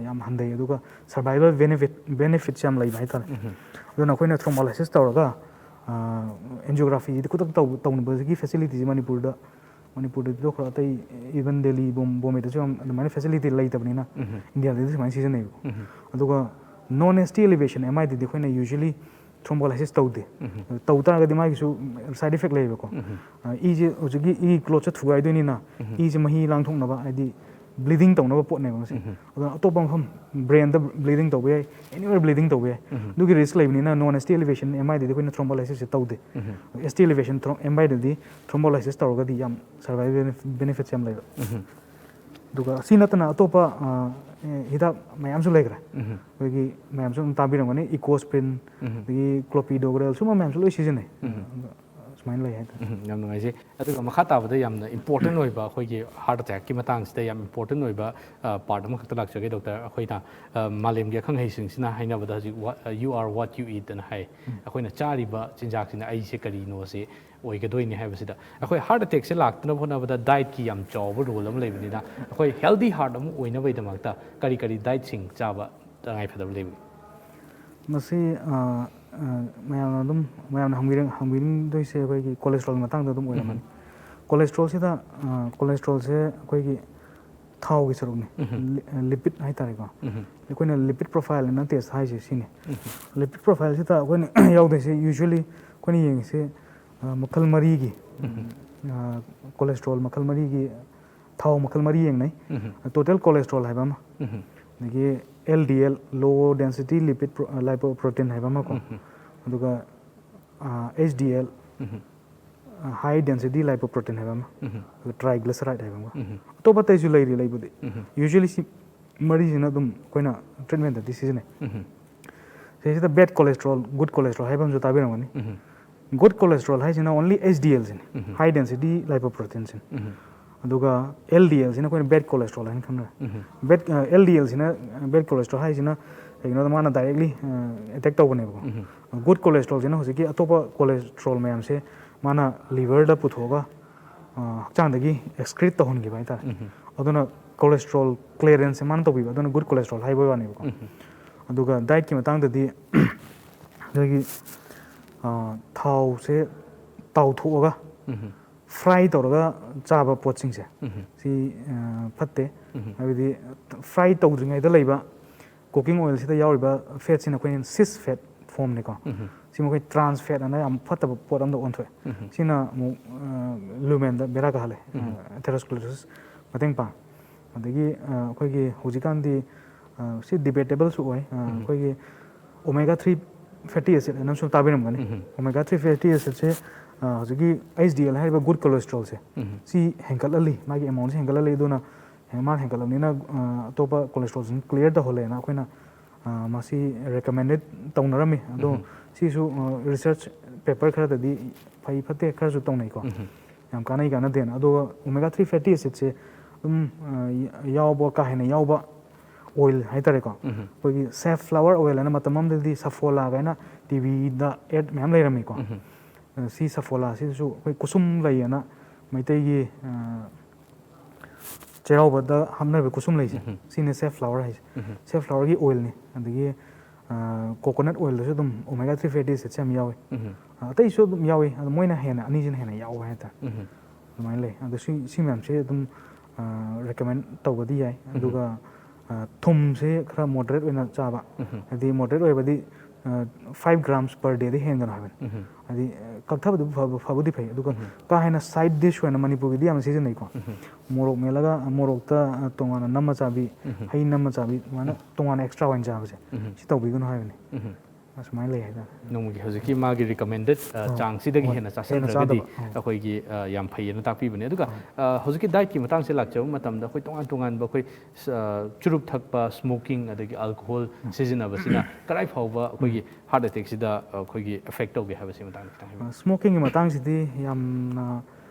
ꯌꯥꯝ ꯍꯟꯊꯩ, ꯑꯗꯨꯒ ꯁꯔꯚꯥꯏꯕꯦꯜ ꯕꯦꯅꯤꯐꯤꯠ ꯕꯦꯅꯤꯐꯤꯠꯁ ꯌꯥꯝ ꯂꯩꯕ ꯍꯥꯏꯇꯥꯔꯦ꯫ ꯑꯗꯨꯅ ꯑꯩꯈꯣꯏꯅ ꯊ꯭ꯔꯣꯝꯕꯣꯂꯥꯏꯁꯤꯁ ꯇꯧꯔꯒ ꯑꯦꯟꯖꯤꯌꯣꯒ꯭ꯔꯥꯐꯤꯗꯤ ꯈꯨꯗꯛꯇ ꯇꯧ- ꯇꯧꯅꯕꯒꯤ ꯐꯦꯁꯤꯂꯤꯇꯤꯁꯦ ꯃꯅꯤꯄꯨꯔꯗ, ꯃꯅꯤꯄꯨꯔꯗꯗꯤ ꯇꯣꯛꯈ꯭ꯔꯣ, ꯑꯇꯩ ꯏꯚꯟ ꯗꯦꯜꯂꯤ, ꯕꯣꯝ- ꯕꯣꯝꯕꯦꯗꯁꯨ ꯌꯥꯝ ꯑꯗꯨꯃꯥꯏꯅ ꯐꯦꯁꯤꯂꯤꯇꯤ ꯂꯩꯇꯕꯅꯤꯅ ꯏꯟꯗꯤꯌꯥꯗꯗꯤ ꯁꯨꯃꯥꯏꯅ ꯁꯤꯖꯤꯟꯅꯩꯕꯀꯣ꯫ ꯑꯗꯨꯒ ꯅꯣꯟ ꯑꯦꯁ ꯇꯤ ꯑꯦꯂꯤꯚꯦꯁꯟ, M I ꯗꯗꯤ ꯑꯩꯈꯣꯏꯅ ꯌꯨꯖ꯭ꯋꯦꯂꯤ ꯊ꯭ꯔꯣꯝꯕꯣꯂꯥꯏꯁꯤꯁ ꯇꯧꯗꯦ꯫ ꯇꯧ ꯇꯥꯔꯒꯗꯤ ꯃꯥꯒꯤꯁꯨ ꯁꯥꯏꯠ ꯏꯐꯦꯛ ꯂꯩꯌꯦꯕꯀꯣ꯫ ꯑ, ꯏꯁꯦ ꯍꯧꯖꯤꯛꯀꯤ ꯏ ꯀ꯭ꯂꯣꯠꯁꯦ ꯊꯨꯒꯥꯏꯗꯣꯏꯅꯤꯅ ꯏꯁꯦ ꯃꯍꯤ ꯂꯥꯡꯊꯣꯛꯅꯕ, ꯍꯥꯏꯗꯤ ꯕ꯭ꯂꯤꯗꯤꯡ ꯇꯧꯅꯕ ꯄꯣꯠꯅꯦꯕ ꯃꯁꯤ꯫ ꯑꯗꯨꯅ ꯑꯇꯣꯞꯄ ꯃꯐꯝ, ꯕ꯭ꯔꯦꯟꯗ ꯕ꯭ꯂꯤꯗꯤꯡ ꯇꯧꯕ ꯌꯥꯏ, ꯑꯦꯅꯤꯋꯦꯔ ꯕ꯭ꯂꯤꯗꯤꯡ ꯇꯧꯕ ꯌꯥꯏ꯫ ꯑꯗꯨꯒꯤ ꯔꯤꯁ꯭ꯛ ꯂꯩꯕꯅꯤꯅ ꯅꯣꯟ ꯑꯦꯁ ꯇꯤ ꯑꯦꯂꯤꯚꯦꯁꯟ ꯑꯦꯝ ꯑꯥꯏ ꯗꯤꯗꯤ ꯑꯩꯈꯣꯏꯅ ꯊ꯭ꯔꯣꯝꯕꯣꯂꯥꯏꯁꯤꯁꯁꯦ ꯇꯧꯗꯦ꯫ ꯑꯦꯁ ꯇꯤ ꯑꯦꯂꯤꯚꯦꯁꯟ ꯑꯦꯝ ꯑꯥꯏ ꯗꯤꯗꯤ ꯊ꯭ꯔꯣꯝꯕꯣꯂꯥꯏꯁꯤꯁ ꯇꯧꯔꯒꯗꯤ ꯌꯥꯝ ꯁꯔꯚꯥꯏꯕꯦꯜ ꯕꯦꯅꯤꯐꯤꯠꯁ ꯌꯥꯝ ꯂꯩꯕ꯫ ꯑꯗꯨꯒ ꯁꯤ ꯅꯠꯇꯅ ꯑꯇꯣꯞꯄ ꯑ, ꯑꯦ, ꯍꯤꯗꯥꯛ ꯃꯌꯥꯝꯁꯨ ꯂꯩꯈ꯭ꯔꯦ꯫ ꯑꯩꯈꯣꯏꯒꯤ ꯃꯌꯥꯝꯁꯨ ꯑꯗꯨꯝ ꯇꯥꯕꯤꯔꯝꯒꯅꯤ, ꯏꯀꯣꯁꯄ꯭ꯔꯤꯟ, ꯑꯗꯒꯤ ꯀ꯭ꯂꯣꯄꯤꯗꯣꯒ꯭ꯔꯦꯜ, ꯁꯨꯝꯕ ꯃꯌꯥꯝꯁꯨ ꯂꯣꯏ ꯁꯤꯖꯤꯟꯅꯩ꯫ ꯑꯗꯨꯃꯥꯏꯅ ꯂꯩ ꯍꯥꯏꯇꯥꯔꯦ꯫ ꯎꯝ, ꯌꯥꯝ ꯅꯨꯡꯉꯥꯏꯖꯩ꯫ ꯑꯗꯨꯒ ꯃꯈꯥ ꯇꯥꯕꯗ ꯌꯥꯝꯅ ꯏꯝꯄꯣꯔꯇꯦꯟ ꯑꯣꯏꯕ, ꯑꯩꯈꯣꯏꯒꯤ ꯍꯥꯔꯠ ꯑꯦꯇꯦꯛꯀꯤ ꯃꯇꯥꯡꯁꯤꯗ ꯌꯥꯝ ꯏꯝꯄꯣꯔꯇꯦꯟ ꯑꯣꯏꯕ ꯄꯥꯔꯠ ꯑꯃꯈꯛꯇ ꯂꯥꯛꯆꯒꯦ ꯗꯣꯛꯇꯔ꯫ ꯑꯩꯈꯣꯏꯅ ꯑ, ꯃꯥꯂꯦꯝꯒꯤ ꯑꯈꯪ ꯑꯍꯩꯁꯤꯡꯁꯤꯅ ꯍꯥꯏꯅꯕꯗ ꯍꯧꯖꯤꯛ "You are what you eat" ꯑꯅ ꯍꯥꯏ꯫ ꯑꯩꯈꯣꯏꯅ ꯆꯥꯔꯤꯕ ꯆꯤꯟꯖꯥꯛꯁꯤꯅ ꯑꯩꯁꯦ ꯀꯔꯤꯅꯣꯁꯦ ꯑꯣꯏꯒꯗꯣꯏꯅꯤ ꯍꯥꯏꯕꯁꯤꯗ, ꯑꯩꯈꯣꯏ ꯍꯥꯔꯠ ꯑꯦꯇꯦꯛꯁꯦ ꯂꯥꯛꯇꯅꯕ ꯍꯣꯠꯅꯕꯗ ꯗꯥꯏꯠꯀꯤ ꯌꯥꯝ ꯆꯥꯎꯕ ꯔꯣꯜ ꯑꯃ ꯂꯩꯕꯅꯤꯅ, ꯑꯩꯈꯣꯏ ꯍꯦꯜꯗꯤ ꯍꯥꯔꯠ ꯑꯃ ꯑꯣꯏꯅꯕꯒꯤꯗꯃꯛꯇ ꯀꯔꯤ ꯀꯔꯤ ꯗꯥꯏꯠꯁꯤꯡ ꯆꯥꯕ ꯇꯉꯥꯏ ꯐꯗꯕ ꯂꯩꯕꯒꯦ? ꯃꯁꯤ ꯑ, ꯑ, ꯃꯌꯥꯝꯅ ꯑꯗꯨꯝ, ꯃꯌꯥꯝꯅ ꯍꯪꯕꯤꯔ-, ꯍꯪꯕꯤꯅꯤꯡꯗꯣꯏꯁꯦ ꯑꯩꯈꯣꯏꯒꯤ ꯀꯣꯂꯦꯁꯇ꯭ꯔꯣꯜꯒꯤ ꯃꯇꯥꯡꯗ ꯑꯗꯨꯝ ꯑꯣꯏꯔꯝꯃꯅꯤ꯫ ꯀꯣꯂꯦꯁꯇ꯭ꯔꯣꯜꯁꯤꯗ, ꯑ, ꯀꯣꯂꯦꯁꯇ꯭ꯔꯣꯜꯁꯦ ꯑꯩꯈꯣꯏꯒꯤ ꯊꯥꯎꯒꯤ ꯁꯔꯨꯛꯅꯤ, ꯂꯤ-, ꯂꯤꯄꯤꯠ ꯍꯥꯏꯇꯥꯔꯦꯀꯣ꯫ ꯑꯩꯈꯣꯏꯅ ꯂꯤꯄꯤꯠ ꯄ꯭ꯔꯣꯐꯥꯏꯜ ꯑꯅ ꯇꯦꯁ ꯍꯥꯏꯁꯦ ꯁꯤꯅꯤ꯫ ꯂꯤꯄꯤꯠ ꯄ꯭ꯔꯣꯐꯥꯏꯜꯁꯤꯗ ꯑꯩꯈꯣꯏꯅ ꯌꯥꯎꯗꯣꯏꯁꯦ, ꯌꯨꯖ꯭ꯋꯦꯂꯤ ꯑꯩꯈꯣꯏꯅ ꯌꯦꯡꯉꯤꯁꯦ, ꯑ, ꯃꯈꯜ ꯃꯔꯤꯒꯤ, ꯑ, ꯀꯣꯂꯦꯁꯇ꯭ꯔꯣꯜ ꯃꯈꯜ ꯃꯔꯤꯒꯤ, ꯊꯥꯎ ꯃꯈꯜ ꯃꯔꯤ ꯌꯦꯡꯅꯩ꯫ ꯇꯣꯇꯦꯜ ꯀꯣꯂꯦꯁꯇ꯭ꯔꯣꯜ ꯍꯥꯏꯕ ꯑꯃ, ꯑꯗꯒꯤ ꯑꯦꯜ ꯗꯤ ꯑꯦꯜ, ꯂꯣ ꯗꯦꯟꯁꯤꯇꯤ ꯂꯤꯄꯤꯠ ꯂꯥꯏꯄꯣꯄ꯭ꯔꯣꯇꯤꯟ ꯍꯥꯏꯕ ꯑꯃꯀꯣ, ꯑꯗꯨꯒ ꯑꯩꯆ ꯗꯤ ꯑꯦꯜ, ꯍꯥꯏ ꯗꯦꯟꯁꯤꯇꯤ ꯂꯥꯏꯄꯣꯄ꯭ꯔꯣꯇꯤꯟ ꯍꯥꯏꯕ ꯑꯃ, ꯑꯗꯨꯒ ꯇ꯭ꯔꯥꯏꯒ꯭ꯂꯤꯁꯔꯥꯏꯗ ꯍꯥꯏꯕ ꯑꯃꯒ꯫ ꯑꯇꯣꯞꯄ ꯑꯇꯩꯁꯨ ꯂꯩꯔꯤ ꯂꯩꯕꯨꯗꯤ꯫ ꯌꯨꯖ꯭ꯋꯦꯂꯤ ꯁꯤ ꯃꯔꯤꯁꯤꯅ ꯑꯗꯨꯝ ꯑꯩꯈꯣꯏꯅ ꯇ꯭ꯔꯤꯠꯃꯦꯟꯗꯗꯤ ꯁꯤꯖꯤꯟꯅꯩ꯫ ꯁꯤꯁꯤꯗ ꯕꯦꯗ ꯀꯣꯂꯦꯁꯇ꯭ꯔꯣꯜ, ꯒꯨꯗ ꯀꯣꯂꯦꯁꯇ꯭ꯔꯣꯜ ꯍꯥꯏꯕ ꯑꯃꯁꯨ ꯇꯥꯕꯤꯔꯝꯒꯅꯤ꯫ ꯒꯨꯗ ꯀꯣꯂꯦꯁꯇ꯭ꯔꯣꯜ ꯍꯥꯏꯁꯤꯅ ꯑꯣꯟꯂꯤ ꯑꯩꯆ ꯗꯤ ꯑꯦꯜꯁꯤꯅꯤ, ꯍꯥꯏ ꯗꯦꯟꯁꯤꯇꯤ ꯂꯥꯏꯄꯣꯄ꯭ꯔꯣꯇꯤꯟꯁꯤꯅꯤ꯫ ꯑꯗꯨꯒ ꯑꯦꯜ ꯗꯤ ꯑꯦꯜꯁꯤꯅ ꯑꯩꯈꯣꯏꯅ ꯕꯦꯗ ꯀꯣꯂꯦꯁꯇ꯭ꯔꯣꯜ ꯍꯥꯏꯅ ꯈꯪꯅꯔꯦ꯫ ꯕꯦꯗ, ꯑꯦꯜ ꯗꯤ ꯑꯦꯜꯁꯤꯅ, ꯕꯦꯗ ꯀꯣꯂꯦꯁꯇ꯭ꯔꯣꯜ ꯍꯥꯏꯁꯤꯅ ꯀꯩꯒꯤꯅꯣꯗ ꯃꯥꯅ ꯗꯥꯏꯔꯦꯛꯂꯤ ꯑꯦꯇꯦꯛ ꯇꯧꯕꯅꯦꯕꯀꯣ꯫ ꯒꯨꯗ ꯀꯣꯂꯦꯁꯇ꯭ꯔꯣꯜꯁꯤꯅ ꯍꯧꯖꯤꯛꯀꯤ ꯑꯇꯣꯞꯄ ꯀꯣꯂꯦꯁꯇ꯭ꯔꯣꯜ ꯃꯌꯥꯝꯁꯦ ꯃꯥꯅ ꯂꯤꯚꯔꯗ ꯄꯨꯊꯣꯛꯑꯒ, ꯑ, ꯍꯛꯆꯥꯡꯗꯒꯤ ꯑꯦꯛꯁꯀ꯭ꯔꯤꯠ ꯇꯧꯍꯟꯈꯤꯕ ꯍꯥꯏꯇꯥꯔꯦ꯫ ꯑꯗꯨꯅ ꯀꯣꯂꯦꯁꯇ꯭ꯔꯣꯜ ꯀ꯭ꯂꯤꯌꯔꯦꯟꯁꯁꯦ ꯃꯥꯅ ꯇꯧꯕꯤꯕ, ꯑꯗꯨꯅ ꯒꯨꯗ ꯀꯣꯂꯦꯁꯇ꯭ꯔꯣꯜ ꯍꯥꯏꯕꯒꯤ ꯋꯥꯅꯦꯕꯀꯣ꯫ ꯑꯗꯨꯒ ꯗꯥꯏꯠꯀꯤ ꯃꯇꯥꯡꯗꯗꯤ ꯑꯩꯈꯣꯏꯒꯤ, ꯑ, ꯊꯥꯎꯁꯦ ꯇꯥꯎꯊꯣꯛꯑꯒ ꯐ꯭ꯔꯥꯏ ꯇꯧꯔꯒ ꯆꯥꯕ ꯄꯣꯠꯁꯤꯡꯁꯦ, ꯁꯤ, ꯑ, ꯐꯠꯇꯦ꯫ ꯍꯥꯏꯕꯗꯤ ꯐ꯭ꯔꯥꯏ ꯇꯧꯗ꯭ꯔꯤꯉꯩꯗ ꯂꯩꯕ ꯀꯨꯀꯤꯡ ꯑꯣꯏꯜꯁꯤꯗ ꯌꯥꯎꯔꯤꯕ ꯐꯦꯠꯁꯤꯅ ꯑꯩꯈꯣꯏꯅ ꯁꯤꯁ ꯐꯦꯠ ꯐꯣꯝꯅꯤꯀꯣ꯫ ꯁꯤ ꯃꯈꯣꯏ ꯇ꯭ꯔꯥꯟꯁ ꯐꯦꯠ ꯑꯅ ꯌꯥꯝ ꯐꯠꯇꯕ ꯄꯣꯠ ꯑꯃꯗ ꯑꯣꯟꯊꯣꯛꯑꯦ꯫ ꯁꯤꯅ ꯑꯃꯨꯛ, ꯑ, ꯂꯨꯃꯦꯟꯗ ꯕꯦꯔꯥ ꯀꯥꯍꯜꯂꯦ, ꯑꯦꯊꯦꯔꯣꯁꯀ꯭ꯂꯦꯔꯣꯁꯤꯁ ꯃꯇꯦꯡ ꯄꯥꯡ꯫ ꯑꯗꯒꯤ ꯑ, ꯑꯩꯈꯣꯏꯒꯤ ꯍꯧꯖꯤꯛꯀꯥꯟꯗꯤ ꯑ, ꯁꯤ ꯗꯤꯕꯦꯇꯦꯕꯜꯁꯨ ꯑꯣꯏ꯫ ꯑ, ꯑꯩꯈꯣꯏꯒꯤ omega three fatty acid ꯍꯥꯏꯅ ꯑꯃꯁꯨ ꯇꯥꯕꯤꯔꯝꯒꯅꯤ꯫ Omega three fatty acidꯁꯦ ꯑ, ꯍꯧꯖꯤꯛꯀꯤ H D L ꯍꯥꯏꯔꯤꯕ good cholesterolꯁꯦ ꯁꯤ ꯍꯦꯟꯒꯠꯍꯜꯂꯤ, ꯃꯥꯒꯤ amountꯁꯦ ꯍꯦꯟꯒꯠꯍꯜꯂꯤ꯫ ꯑꯗꯨꯅ ꯃꯥꯅ ꯍꯦꯟꯒꯠꯂꯕꯅꯤꯅ ꯑ, ꯑꯇꯣꯞꯄ cholesterolꯁꯤꯡ clear ꯇꯧꯍꯜꯂꯦꯅ ꯑꯩꯈꯣꯏꯅ ꯑ, ꯃꯁꯤ recommended ꯇꯧꯅꯔꯝꯃꯤ꯫ ꯑꯗꯣ ꯁꯤꯁꯨ research paper ꯈꯔꯗꯗꯤ ꯐꯩ ꯐꯠꯇꯦ ꯈꯔꯁꯨ ꯇꯧꯅꯩꯀꯣ꯫ ꯌꯥꯝ ꯀꯥꯟꯅꯩ ꯀꯥꯟꯅꯗꯦꯅ꯫ ꯑꯗꯨꯒ omega three fatty acidꯁꯦ ꯑꯗꯨꯝ ꯑ, ꯌꯥꯎꯕ, ꯀꯥ ꯍꯦꯟꯅ ꯌꯥꯎꯕ oil ꯍꯥꯏꯇꯥꯔꯦꯀꯣ꯫ ꯑꯩꯈꯣꯏꯒꯤ safflower oil ꯍꯥꯏꯅ ꯃꯇꯝ ꯑꯃꯗꯗꯤ ꯁꯐꯣꯂꯥ ꯀꯥꯏꯅ ꯇꯤꯚꯤꯗ ad ꯃꯌꯥꯝ ꯂꯩꯔꯝꯃꯤꯀꯣ꯫ ꯑ, ꯁꯤ ꯁꯐꯣꯂꯥꯁꯤꯁꯨ ꯑꯩꯈꯣꯏ ꯀꯨꯁꯨꯝ ꯂꯩꯌꯦꯅ ꯃꯩꯇꯩꯒꯤ ꯑ, ꯆꯩꯔꯥꯎꯕꯗ ꯍꯥꯞꯅꯔꯤꯕ ꯀꯨꯁꯨꯝ ꯂꯩꯁꯦ, ꯁꯤꯅꯦ safflower ꯍꯥꯏꯁꯦ꯫ Safflowerꯒꯤ oilꯅꯤ꯫ ꯑꯗꯒꯤ coconut oilꯗꯁꯨ ꯑꯗꯨꯝ omega three fatty acidꯁꯦ ꯌꯥꯝ ꯌꯥꯎꯋꯤ꯫ ꯑ, ꯑꯇꯩꯁꯨ ꯑꯗꯨꯝ ꯌꯥꯎꯋꯤ, ꯑꯗꯣ ꯃꯣꯏꯅ ꯍꯦꯟꯅ, ꯑꯅꯤꯁꯤꯅ ꯍꯦꯟꯅ ꯌꯥꯎꯕ ꯍꯥꯏꯇꯥꯔꯦ꯫ ꯑꯗꯨꯃꯥꯏꯅ ꯂꯩ꯫ ꯑꯗꯣ ꯁꯤ, ꯁꯤ ꯃꯌꯥꯝꯁꯦ ꯑꯗꯨꯝ recommend ꯇꯧꯕꯗꯤ ꯌꯥꯏ꯫ ꯑꯗꯨꯒ ꯑ, ꯊꯨꯝꯁꯦ ꯈꯔ moderate ꯑꯣꯏꯅ ꯆꯥꯕ꯫ ꯍꯥꯏꯗꯤ moderate ꯑꯣꯏꯕꯗꯤ five grams per dayꯗꯤ ꯍꯦꯟꯒꯅꯨ ꯍꯥꯏꯕꯅꯤ꯫ ꯍꯥꯏꯗꯤ ꯑ, ꯀꯛꯊꯕꯗꯤ ꯐꯕ-, ꯐꯕꯨꯗꯤ ꯐꯩ, ꯑꯗꯨꯒ ꯀꯥ ꯍꯦꯟꯅ side dish ꯑꯣꯏꯅ ꯃꯅꯤꯄꯨꯔꯒꯤꯗꯤ ꯌꯥꯝꯅ ꯁꯤꯖꯤꯟꯅꯩꯀꯣ꯫ ꯃꯣꯔꯣꯛ ꯃꯦꯠꯂꯒ, ꯑ, ꯃꯣꯔꯣꯛꯇ ꯑ, ꯇꯣꯉꯥꯟꯅ ꯅꯝꯃ ꯆꯥꯕꯤ, ꯍꯩ ꯅꯝꯃ ꯆꯥꯕꯤ, ꯑꯗꯨꯃꯥꯏꯅ ꯇꯣꯉꯥꯟꯅ extra ꯑꯣꯏꯅ ꯆꯥꯕꯁꯦ, ꯁꯤ ꯇꯧꯕꯤꯒꯅꯨ ꯍꯥꯏꯕꯅꯤ꯫ ꯑꯁꯨꯃꯥꯏꯅ ꯂꯩ ꯍꯥꯏꯇꯥꯔꯦ꯫ ꯅꯣꯡꯃꯒꯤ ꯍꯧꯖꯤꯛꯀꯤ ꯃꯥꯒꯤ recommended, ꯑ, ꯑꯣ, ꯆꯥꯡꯁꯤꯗꯒꯤ ꯍꯣꯏ, ꯍꯦꯟꯅ ꯍꯦꯟꯅ ꯆꯥꯁꯤꯟꯗ꯭ꯔꯒꯗꯤ ꯆꯥꯗꯕ꯫ ꯑꯣ꯫ ꯑꯩꯈꯣꯏꯒꯤ, ꯑ, ꯌꯥꯝ ꯐꯩꯌꯦꯅ ꯇꯥꯛꯄꯤꯕꯅꯦ꯫ ꯑꯗꯨꯒ, ꯑ, ꯍꯧꯖꯤꯛꯀꯤ dietꯀꯤ ꯃꯇꯥꯡꯁꯦ ꯂꯥꯛꯆꯕ ꯃꯇꯝꯗ ꯑꯩꯈꯣꯏ ꯇꯣꯉꯥꯟ ꯇꯣꯉꯥꯟꯕ ꯑꯩꯈꯣꯏ, ꯑ, ꯆꯨꯔꯨꯞ ꯊꯛꯄ, smoking, ꯑꯗꯒꯤ alcohol ꯁꯤꯖꯤꯟꯅꯕꯁꯤꯅ ꯀꯗꯥꯏ ꯐꯥꯎꯕ ꯑꯩꯈꯣꯏꯒꯤ heart attackꯁꯤꯗ, ꯑ, ꯑꯩꯈꯣꯏꯒꯤ effect ꯇꯧꯒꯦ ꯍꯥꯏꯕꯁꯤ ꯃꯇꯥꯡꯗ ꯈꯤꯇꯪ ꯍꯥꯏꯕꯤꯌꯨ꯫ ꯑ, smokingꯒꯤ ꯃꯇꯥꯡꯁꯤꯗꯤ ꯌꯥꯝꯅ,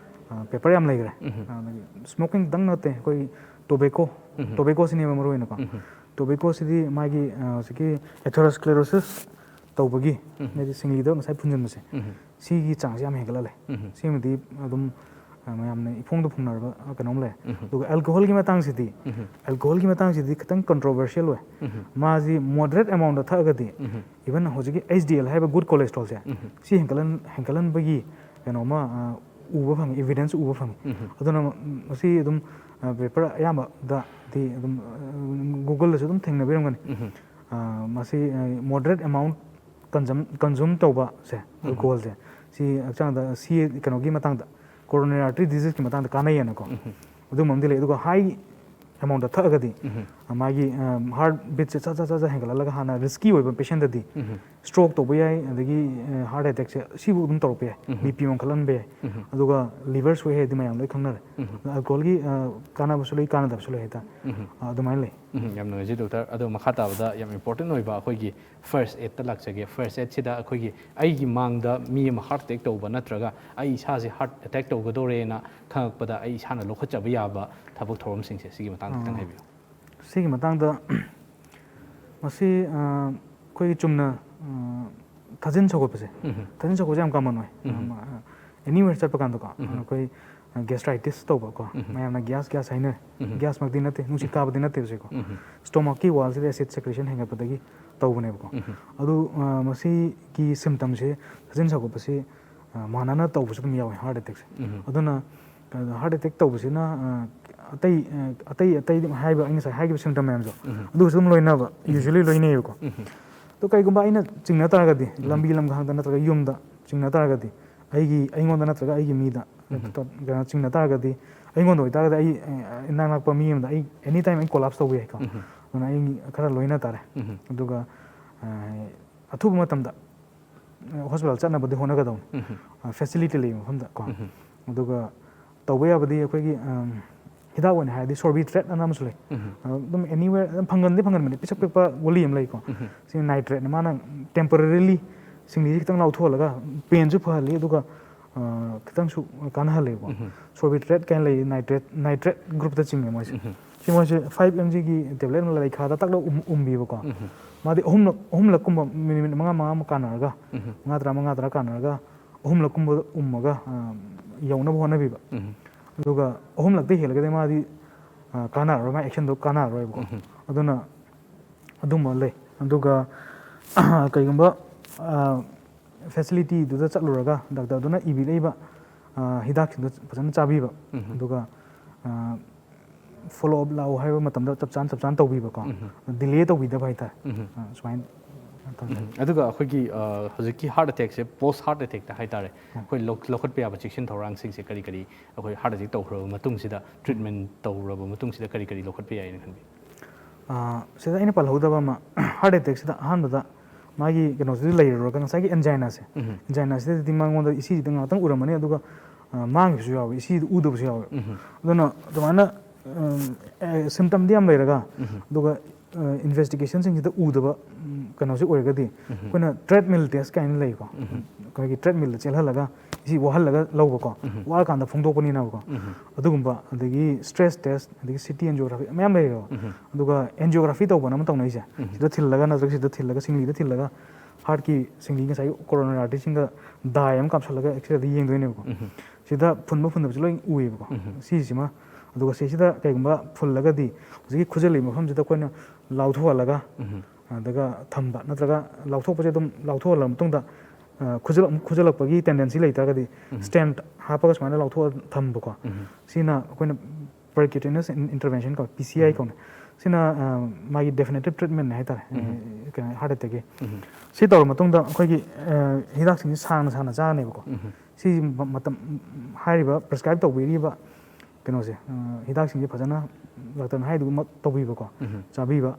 ꯑ, paper ꯌꯥꯝ ꯂꯩꯈ꯭ꯔꯦ꯫ ꯑꯗꯒꯤ smoking ꯈꯤꯇꯪ ꯅꯠꯇꯦ, ꯑꯩꯈꯣꯏ tobacco, tobaccoꯁꯤꯅꯦꯕ ꯃꯔꯨ ꯑꯣꯏꯅꯀꯣ꯫ Tobaccoꯁꯤꯗꯤ ꯃꯥꯒꯤ, ꯑ, ꯍꯧꯖꯤꯛꯀꯤ atherosclerosis ꯇꯧꯕꯒꯤ, ꯍꯥꯏꯗꯤ ꯁꯤꯡꯂꯤꯗ ꯉꯁꯥꯏ ꯐꯨꯟꯖꯟꯕꯁꯦ, ꯁꯤꯒꯤ ꯆꯥꯡꯁꯦ ꯌꯥꯝ ꯍꯦꯟꯒꯠꯍꯜꯂꯦ꯫ ꯁꯤꯃꯗꯤ ꯑꯗꯨꯝ, ꯑ, ꯃꯌꯥꯝꯅ ꯏꯐꯣꯡꯗ ꯐꯣꯡꯅꯔꯕ ꯀꯩꯅꯣꯝ ꯂꯩꯔꯦ꯫ ꯑꯗꯨꯒ alcoholꯒꯤ ꯃꯇꯥꯡꯁꯤꯗꯤ, alcoholꯒꯤ ꯃꯇꯥꯡꯁꯤꯗꯤ ꯈꯤꯇꯪ controversial ꯑꯣꯏ꯫ ꯃꯥꯁꯤ moderate amountꯇ ꯊꯛꯑꯒꯗꯤ, even ꯍꯧꯖꯤꯛꯀꯤ H D L ꯍꯥꯏꯔꯤꯕ good cholesterolꯁꯦ, ꯁꯤ ꯍꯦꯟꯒꯠꯍꯟ-, ꯍꯦꯟꯒꯠꯍꯟꯕꯒꯤ ꯀꯩꯅꯣꯝꯃ, ꯑ, ꯎꯕ ꯐꯪꯉꯤ, evidence ꯎꯕ ꯐꯪꯉꯤ꯫ ꯑꯗꯨꯅ ꯃ-, ꯃꯁꯤ ꯑꯗꯨꯝ, ꯑ, paper ꯑꯌꯥꯝꯕꯗꯗꯤ ꯑꯗꯨꯝ, ꯑ, Googleꯗꯁꯨ ꯑꯗꯨꯝ ꯊꯦꯡꯅꯕꯤꯔꯝꯒꯅꯤ꯫ ꯑ, ꯃꯁꯤ, ꯑ, moderate amount consume, consume ꯇꯧꯕꯁꯦ, alcoholꯁꯦ, ꯁꯤ ꯍꯛꯆꯥꯡꯗ ꯁꯤ ꯀꯩꯅꯣꯒꯤ ꯃꯇꯥꯡꯗ, coronary artery diseaseꯀꯤ ꯃꯇꯥꯡꯗ ꯀꯥꯟꯅꯩꯌꯦꯅꯀꯣ꯫ ꯑꯗꯨꯝꯕ ꯑꯃꯗꯤ ꯂꯩ꯫ ꯑꯗꯨꯒ high ꯑꯦꯃꯥꯎꯟꯗ ꯊꯛꯑꯒꯗꯤ ꯃꯥꯒꯤ ꯍꯥꯔꯠ ꯕꯤꯠꯁꯦ ꯆꯠ ꯆꯠ ꯆꯠ ꯆꯠ ꯍꯦꯟꯒꯠꯍꯜꯂꯒ ꯍꯥꯟꯅ ꯔꯤꯁꯀꯤ ꯑꯣꯏꯕ ꯄꯦꯁꯦꯟꯗꯗꯤ ꯁ꯭ꯇ꯭ꯔꯣꯛ ꯇꯧꯕ ꯌꯥꯏ, ꯑꯗꯒꯤ ꯍꯥꯔꯠ ꯑꯦꯇꯦꯛꯁꯦ ꯁꯤꯕꯨ ꯑꯗꯨꯝ ꯇꯧꯔꯛꯄ ꯌꯥꯏ, ꯕꯤ ꯄꯤ ꯋꯥꯡꯈꯠꯍꯟꯕ ꯌꯥꯏ, ꯑꯗꯨꯒ ꯂꯤꯚꯔ ꯁꯣꯛꯑꯦ ꯍꯥꯏꯗꯤ ꯃꯌꯥꯝ ꯂꯣꯏ ꯈꯪꯅꯔꯦ꯫ ꯑꯜꯀꯣꯍꯣꯜꯒꯤ ꯀꯥꯟꯅꯕꯁꯨ ꯂꯩ, ꯀꯥꯟꯅꯗꯕꯁꯨ ꯂꯩ ꯍꯥꯏꯇꯥꯔꯦ꯫ ꯑꯗꯨꯃꯥꯏꯅ ꯂꯩ꯫ ꯎꯝ, ꯌꯥꯝ ꯅꯨꯡꯉꯥꯏꯖꯩ ꯗꯣꯛꯇꯔ꯫ ꯑꯗꯣ ꯃꯈꯥ ꯇꯥꯕꯗ ꯌꯥꯝ ꯏꯝꯄꯣꯔꯇꯦꯟ ꯑꯣꯏꯕ ꯑꯩꯈꯣꯏꯒꯤ ꯐꯥꯔꯁ ꯑꯦꯗꯇ ꯂꯥꯛꯆꯒꯦ꯫ ꯐꯥꯔꯁ ꯑꯦꯗꯁꯤꯗ ꯑꯩꯈꯣꯏꯒꯤ ꯑꯩꯒꯤ ꯃꯥꯡꯗ ꯃꯤ ꯑꯃ ꯍꯥꯔꯠ ꯑꯦꯇꯦꯛ ꯇꯧꯕ ꯅꯠꯇ꯭ꯔꯒ ꯑꯩ ꯏꯁꯥꯁꯦ ꯍꯥꯔꯠ ꯑꯦꯇꯦꯛ ꯇꯧꯒꯗꯧꯔꯦꯅ ꯈꯪꯉꯛꯄꯗ ꯑꯩ ꯏꯁꯥꯅ ꯂꯧꯈꯠꯆꯕ ꯌꯥꯕ ꯊꯕꯛ ꯊꯧꯔꯝꯁꯤꯡꯁꯦ ꯁꯤꯒꯤ ꯃꯇꯥꯡꯗ ꯈꯤꯇꯪ ꯍꯥꯏꯕꯤꯌꯨ꯫ ꯁꯤꯒꯤ ꯃꯇꯥꯡꯗ ꯃꯁꯤ ꯑꯩꯈꯣꯏꯒꯤ ꯆꯨꯝꯅ ꯊꯥꯖꯤꯟ ꯁꯧꯒꯠꯄꯁꯦ, ꯊꯥꯖꯤꯟ ꯁꯧꯒꯠꯄꯁꯦ ꯌꯥꯝ ꯀꯃꯟ ꯑꯣꯏ꯫ ꯑꯦꯅꯤꯋꯦꯔ ꯆꯠꯄ ꯀꯥꯟꯗꯀꯣ, ꯑꯩꯈꯣꯏ ꯒꯦꯁꯇ꯭ꯔꯥꯏꯇꯤꯁ ꯇꯧꯕꯀꯣ, ꯃꯌꯥꯝꯅ ꯒ꯭ꯌꯥꯁ ꯒ꯭ꯌꯥꯁ ꯍꯥꯏꯅꯔꯦ꯫ ꯒ꯭ꯌꯥꯁꯃꯛꯇꯤ ꯅꯠꯇꯦ, ꯅꯨꯡꯁꯤꯠ ꯀꯥꯕꯗꯤ ꯅꯠꯇꯦꯕ ꯁꯤꯀꯣ꯫ ꯁ꯭ꯇꯣꯃꯛꯀꯤ ꯋꯥꯜꯁꯤꯗ ꯑꯦꯁꯤꯠ ꯁꯦꯀ꯭ꯔꯦꯁꯟ ꯍꯦꯟꯒꯠꯄꯗꯒꯤ ꯇꯧꯕꯅꯦꯕꯀꯣ꯫ ꯑꯗꯨ ꯃꯁꯤꯒꯤ ꯁꯤꯝꯇꯝꯁꯦ, ꯊꯥꯖꯤꯟ ꯁꯧꯒꯠꯄꯁꯤ ꯃꯥꯟꯅꯅ ꯇꯧꯕꯁꯨ ꯑꯗꯨꯝ ꯌꯥꯎꯋꯦ ꯍꯥꯔꯠ ꯑꯦꯇꯦꯛꯁꯦ꯫ ꯑꯗꯨꯅ ꯍꯥꯔꯠ ꯑꯦꯇꯦꯛ ꯇꯧꯕꯁꯤꯅ ꯑꯇꯩ ꯑꯇꯩ ꯑꯇꯩ ꯍꯥꯏꯕ ꯑꯩ ꯉꯁꯥꯏ ꯍꯥꯏꯈꯤꯕ ꯁꯤꯝꯇꯝ ꯃꯌꯥꯝꯗꯣ ꯑꯗꯨꯒꯁꯨ ꯑꯗꯨꯝ ꯂꯣꯏꯅꯕ, ꯌꯨꯖ꯭ꯋꯦꯂꯤ ꯂꯣꯏꯅꯩꯌꯦꯕꯀꯣ꯫ ꯑꯗꯣ ꯀꯩꯒꯨꯝꯕ ꯑꯩꯅ ꯆꯤꯡꯅ ꯇꯥꯔꯒꯗꯤ, ꯂꯝꯕꯤ ꯂꯝꯈꯥꯡꯗ ꯅꯠꯇ꯭ꯔꯒ ꯌꯨꯝꯗ ꯆꯤꯡꯅ ꯇꯥꯔꯒꯗꯤ, ꯑꯩꯒꯤ ꯑꯩꯉꯣꯟꯗ ꯅꯠꯇ꯭ꯔꯒ ꯑꯩꯒꯤ ꯃꯤꯗ ꯀꯩꯅꯣ ꯆꯤꯡꯅ ꯇꯥꯔꯒꯗꯤ, ꯑꯩꯉꯣꯟꯗ ꯑꯣꯏꯇꯥꯔꯒꯗꯤ ꯑꯩ ꯏꯅꯥꯛ ꯅꯛꯄ ꯃꯤ ꯑꯃꯗ ꯑꯩ ꯑꯦꯅꯤ ꯇꯥꯏꯝ ꯑꯩ ꯀꯣꯂꯥꯞꯁ ꯇꯧꯕ ꯌꯥꯏꯀꯣ꯫ ꯑꯗꯨꯅ ꯑꯩ ꯈꯔ ꯂꯣꯏꯅ ꯇꯥꯔꯦ꯫ ꯑꯗꯨꯒ ꯑꯊꯨꯕ ꯃꯇꯝꯗ ꯍꯣꯁꯄꯤꯇꯥꯜ ꯆꯠꯅꯕꯗꯤ ꯍꯣꯠꯅꯒꯗꯧꯅꯤ, ꯐꯦꯁꯤꯂꯤꯇꯤ ꯂꯩꯕ ꯃꯐꯝꯗ ꯀꯣ꯫ ꯑꯗꯨꯒ ꯇꯧꯕ ꯌꯥꯕꯗꯤ ꯑꯩꯈꯣꯏꯒꯤ ꯍꯤꯗꯥꯛ ꯑꯣꯏꯅ ꯍꯥꯏꯔꯗꯤ ꯁꯣꯔꯕꯤꯇ꯭ꯔꯦꯠ ꯑꯅ ꯑꯃꯁꯨ ꯂꯩ꯫ ꯑꯗꯨꯝ ꯑꯦꯅꯤꯋꯦꯔ ꯑꯗꯨꯝ ꯐꯪꯒꯟꯗꯤ ꯐꯪꯒꯟꯕꯅꯤ, ꯄꯤꯁꯛ ꯄꯤꯛꯄ ꯒꯨꯂꯤ ꯑꯃ ꯂꯩꯀꯣ꯫ ꯁꯤ ꯅꯥꯏꯇ꯭ꯔꯦꯠꯅ, ꯃꯥꯅ ꯇꯦꯝꯄꯔꯔꯤꯂꯤ ꯁꯤꯡꯂꯤꯁꯤ ꯈꯤꯇꯪ ꯂꯥꯎꯊꯣꯛꯍꯜꯂꯒ ꯄꯦꯟꯁꯨ ꯐꯍꯜꯂꯤ, ꯑꯗꯨꯒ ꯈꯤꯇꯪꯁꯨ ꯀꯥꯟꯅꯍꯜꯂꯦꯕꯀꯣ꯫ ꯁꯣꯔꯕꯤꯇ꯭ꯔꯦꯠ ꯀꯥꯏꯅ ꯂꯩ, ꯅꯥꯏꯇ꯭ꯔꯦꯠ, ꯅꯥꯏꯇ꯭ꯔꯦꯠ ꯒ꯭ꯔꯨꯞꯇ ꯆꯤꯡꯉꯦ ꯃꯣꯏꯁꯦ꯫ ꯁꯤ ꯃꯣꯏꯁꯦ ꯐꯥꯏꯚ ꯑꯦꯝ ꯖꯤꯒꯤ ꯇꯦꯕ꯭ꯂꯦꯠ ꯑꯃ ꯂꯩꯈꯥꯗ ꯇꯛꯂꯒ ꯎꯝꯕꯤꯕꯀꯣ꯫ ꯃꯥꯗꯤ ꯑꯍꯨꯝꯂꯛ ꯑꯍꯨꯝꯂꯛꯀꯨꯝꯕ ꯃꯤꯅꯤꯠ ꯃꯉꯥ ꯃꯉꯥ ꯑꯃ ꯀꯥꯟꯅꯔꯒ, ꯃꯉꯥ ꯇꯔꯥ ꯃꯉꯥ ꯇꯔꯥ ꯀꯥꯟꯅꯔꯒ ꯑꯍꯨꯝꯂꯛꯀꯨꯝꯕ ꯎꯝꯃꯒ ꯌꯧꯅꯕ ꯍꯣꯠꯅꯕꯤꯕ꯫ ꯑꯗꯨꯒ ꯑꯍꯨꯝꯂꯛꯇꯩ ꯍꯦꯜꯂꯒꯗꯤ ꯃꯥꯗꯤ ꯀꯥꯟꯅꯔꯔꯣꯏ, ꯃꯥ ꯑꯦꯛꯁꯟꯗꯣ ꯀꯥꯟꯅꯔꯔꯣꯏꯕꯀꯣ꯫ ꯑꯗꯨꯅ ꯑꯗꯨꯝꯕ ꯂꯩ꯫ ꯑꯗꯨꯒ ꯀꯩꯒꯨꯝꯕ ꯐꯦꯁꯤꯂꯤꯇꯤꯗꯨꯗ ꯆꯠꯂꯨꯔꯒ ꯗꯥꯛꯇꯔꯗꯨꯅ ꯏꯕꯤꯔꯛꯏꯕ ꯍꯤꯗꯥꯛꯁꯤꯡꯗꯣ ꯐꯖꯅ ꯆꯥꯕꯤꯕ, ꯑꯗꯨꯒ ꯐꯣꯂꯣ ꯑꯞ ꯂꯥꯛꯑꯣ ꯍꯥꯏꯕ ꯃꯇꯝꯗ ꯆꯞ ꯆꯥꯅ ꯆꯞ ꯆꯥꯅ ꯇꯧꯕꯤꯕꯀꯣ꯫ ꯗꯤꯂꯦ ꯇꯧꯕꯤꯗꯕ ꯍꯥꯏꯇꯥꯔꯦ꯫ ꯁꯨꯃꯥꯏꯅ ꯎꯝ, ꯑꯗꯨꯒ ꯑꯩꯈꯣꯏꯒꯤ ꯑ, ꯍꯧꯖꯤꯛꯀꯤ ꯍꯥꯔꯠ ꯑꯦꯇꯦꯛꯁꯦ, ꯄꯣꯁ ꯍꯥꯔꯠ ꯑꯦꯇꯦꯛꯇ ꯍꯥꯏꯇꯥꯔꯦ, ꯑꯩꯈꯣꯏ ꯂꯧ- ꯂꯧꯈꯠꯄ ꯌꯥꯕ ꯆꯦꯛꯁꯤꯟ ꯊꯧꯔꯥꯡꯁꯤꯡꯁꯦ ꯀꯔꯤ ꯀꯔꯤ, ꯑꯩꯈꯣꯏ ꯍꯥꯔꯠ ꯑꯦꯇꯦꯛ ꯇꯧꯈ꯭ꯔꯕ ꯃꯇꯨꯡꯁꯤꯗ, ꯇ꯭ꯔꯤꯠꯃꯦꯟ ꯇꯧꯔꯕ ꯃꯇꯨꯡꯁꯤꯗ ꯀꯔꯤ ꯀꯔꯤ ꯂꯧꯈꯠꯄ ꯌꯥꯏꯅ ꯈꯟꯕꯤ? ꯑꯥ, ꯁꯤꯗ ꯑꯩꯅ ꯄꯜꯍꯧꯗꯕ ꯑꯃ, ꯍꯥꯔꯠ ꯑꯦꯇꯦꯛꯁꯤꯗ ꯑꯍꯥꯟꯕꯗ ꯃꯥꯒꯤ ꯀꯩꯅꯣꯁꯤꯗꯤ ꯂꯩꯔꯨꯔꯒ, ꯉꯁꯥꯏꯒꯤ ꯑꯦꯟꯖꯥꯏꯅꯥꯁꯦ, ꯑꯦꯟꯖꯥꯏꯅꯥꯁꯤꯗꯗꯤ ꯃꯉꯣꯟꯗ ꯏꯁꯤꯁꯤꯗ ꯉꯥꯛꯇꯪ ꯎꯔꯝꯃꯅꯤ, ꯑꯗꯨꯒ ꯑ, ꯃꯥꯡꯈꯤꯕꯁꯨ ꯌꯥꯎꯋꯦ, ꯏꯁꯤꯗ ꯎꯗꯕꯁꯨ ꯌꯥꯎꯋꯦ꯫ ꯑꯗꯨꯅ ꯑꯗꯨꯃꯥꯏꯅ ꯁꯤꯝꯇꯝꯗꯤ ꯌꯥꯝ ꯂꯩꯔꯒ, ꯑꯗꯨꯒ ꯏꯟꯚꯦꯁꯇꯤꯒꯦꯁꯟꯁꯤꯡꯁꯤꯗ ꯎꯗꯕ ꯎꯝ, ꯀꯩꯅꯣꯁꯤ ꯑꯣꯏꯔꯒꯗꯤ, ꯑꯩꯈꯣꯏꯅ ꯇ꯭ꯔꯦꯗꯃꯤꯜ ꯇꯦꯁ ꯀꯥꯏꯅ ꯂꯩꯀꯣ, ꯑꯩꯈꯣꯏꯒꯤ ꯇ꯭ꯔꯦꯗꯃꯤꯜꯗ ꯆꯦꯜꯍꯜꯂꯒ ꯏꯁꯤ ꯋꯥꯍꯜꯂꯒ ꯂꯧꯕꯀꯣ, ꯋꯥꯔꯀꯥꯟꯗ ꯐꯣꯡꯗꯣꯛꯄꯅꯤꯅꯀꯣ, ꯑꯗꯨꯒꯨꯝꯕ, ꯑꯗꯒꯤ ꯁ꯭ꯇ꯭ꯔꯦꯁ ꯇꯦꯁ, ꯑꯗꯒꯤ ꯁꯤ ꯇꯤ ꯑꯦꯟꯖꯤꯑꯣꯒ꯭ꯔꯥꯐꯤ ꯃꯌꯥꯝ ꯂꯩꯔꯦꯀꯣ꯫ ꯑꯗꯨꯒ ꯑꯦꯟꯖꯤꯑꯣꯒ꯭ꯔꯥꯐꯤ ꯇꯧꯕꯅ ꯑꯃ ꯇꯧꯅꯩꯁꯦ, ꯁꯤꯗ ꯊꯤꯜꯂꯒ, ꯅꯠꯇ꯭ꯔꯒ ꯁꯤꯗ ꯊꯤꯜꯂꯒ, ꯁꯤꯡꯂꯤꯗ ꯊꯤꯜꯂꯒ ꯍꯥꯔꯠꯀꯤ ꯁꯤꯡꯂꯤ, ꯉꯁꯥꯏꯒꯤ ꯀꯣꯔꯣꯅꯔꯤ ꯑꯥꯔꯇꯔꯤꯁꯤꯡꯗ ꯗꯥꯏ ꯑꯃ ꯀꯥꯞꯁꯤꯜꯂꯒ ꯑꯦꯛꯁꯔꯦꯗ ꯌꯦꯡꯗꯣꯏꯅꯦꯕꯀꯣ꯫ ꯁꯤꯗ ꯐꯨꯟꯕ ꯐꯨꯟꯗꯕꯁꯦ ꯂꯣꯏ ꯎꯏꯌꯦꯕꯀꯣ꯫ ꯁꯤꯁꯤꯃ, ꯑꯗꯨꯒ ꯁꯤꯁꯤꯗ ꯀꯩꯒꯨꯝꯕ ꯐꯨꯜꯂꯒꯗꯤ, ꯍꯧꯖꯤꯛꯀꯤ ꯈꯨꯖꯤꯜꯂꯤ ꯃꯐꯝꯁꯤꯗ ꯑꯩꯈꯣꯏꯅ ꯂꯥꯎꯊꯣꯛꯍꯜꯂꯒ, ꯑꯗꯨꯒ ꯊꯝꯕ, ꯅꯠꯇ꯭ꯔꯒ ꯂꯥꯎꯊꯣꯛꯄꯁꯦ ꯑꯗꯨꯝ ꯂꯥꯎꯊꯣꯛꯍꯜꯂ ꯃꯇꯨꯡꯗ, ꯑ, ꯈꯨꯖꯤꯜ-, ꯈꯨꯖꯤꯜꯂꯛꯄꯒꯤ ꯇꯦꯟꯗꯦꯟꯁꯤ ꯂꯩꯇꯥꯔꯒꯗꯤ, ꯁ꯭ꯇꯦꯟꯠ ꯍꯥꯞꯄꯒ ꯁꯨꯃꯥꯏꯅ ꯂꯥꯎꯊꯣꯛꯑ ꯊꯝꯕꯀꯣ꯫ ꯁꯤꯅ ꯑꯩꯈꯣꯏꯅ ꯄꯔꯀ꯭ꯌꯨꯇꯦꯅꯁ ꯏꯟꯇꯔꯚꯦꯟꯁꯟ ꯀꯧꯏ, ꯄꯤ ꯁꯤ ꯑꯥꯏ ꯀꯧꯅ꯫ ꯁꯤꯅ, ꯑ, ꯃꯥꯒꯤ ꯗꯦꯐꯤꯅꯦꯇꯤꯞ ꯇ꯭ꯔꯤꯠꯃꯦꯟꯅꯦ ꯍꯥꯏꯇꯥꯔꯦ, ꯑ, ꯀꯩꯅꯣ, ꯍꯥꯔꯠ ꯑꯦꯇꯦꯛꯀꯤ꯫ ꯁꯤ ꯇꯧꯔ ꯃꯇꯨꯡꯗ ꯑꯩꯈꯣꯏꯒꯤ, ꯑ, ꯍꯤꯗꯥꯛꯁꯤꯡꯁꯤ ꯁꯥꯡꯅ ꯁꯥꯡꯅ ꯆꯥꯒꯅꯦꯕꯀꯣ꯫ ꯁꯤ ꯃ-, ꯃꯇꯝ, ꯍꯥꯏꯔꯤꯕ ꯄ꯭ꯔꯦꯁꯀ꯭ꯔꯥꯏꯞ ꯇꯧꯕꯤꯔꯤꯕ ꯀꯩꯅꯣꯁꯦ, ꯑ, ꯍꯤꯗꯥꯛꯁꯤꯡꯁꯦ ꯐꯖꯅ ꯗꯥꯛꯇꯔꯅ ꯍꯥꯏꯗꯨꯃꯛ ꯇꯧꯕꯤꯕꯀꯣ, ꯆꯥꯕꯤꯕ,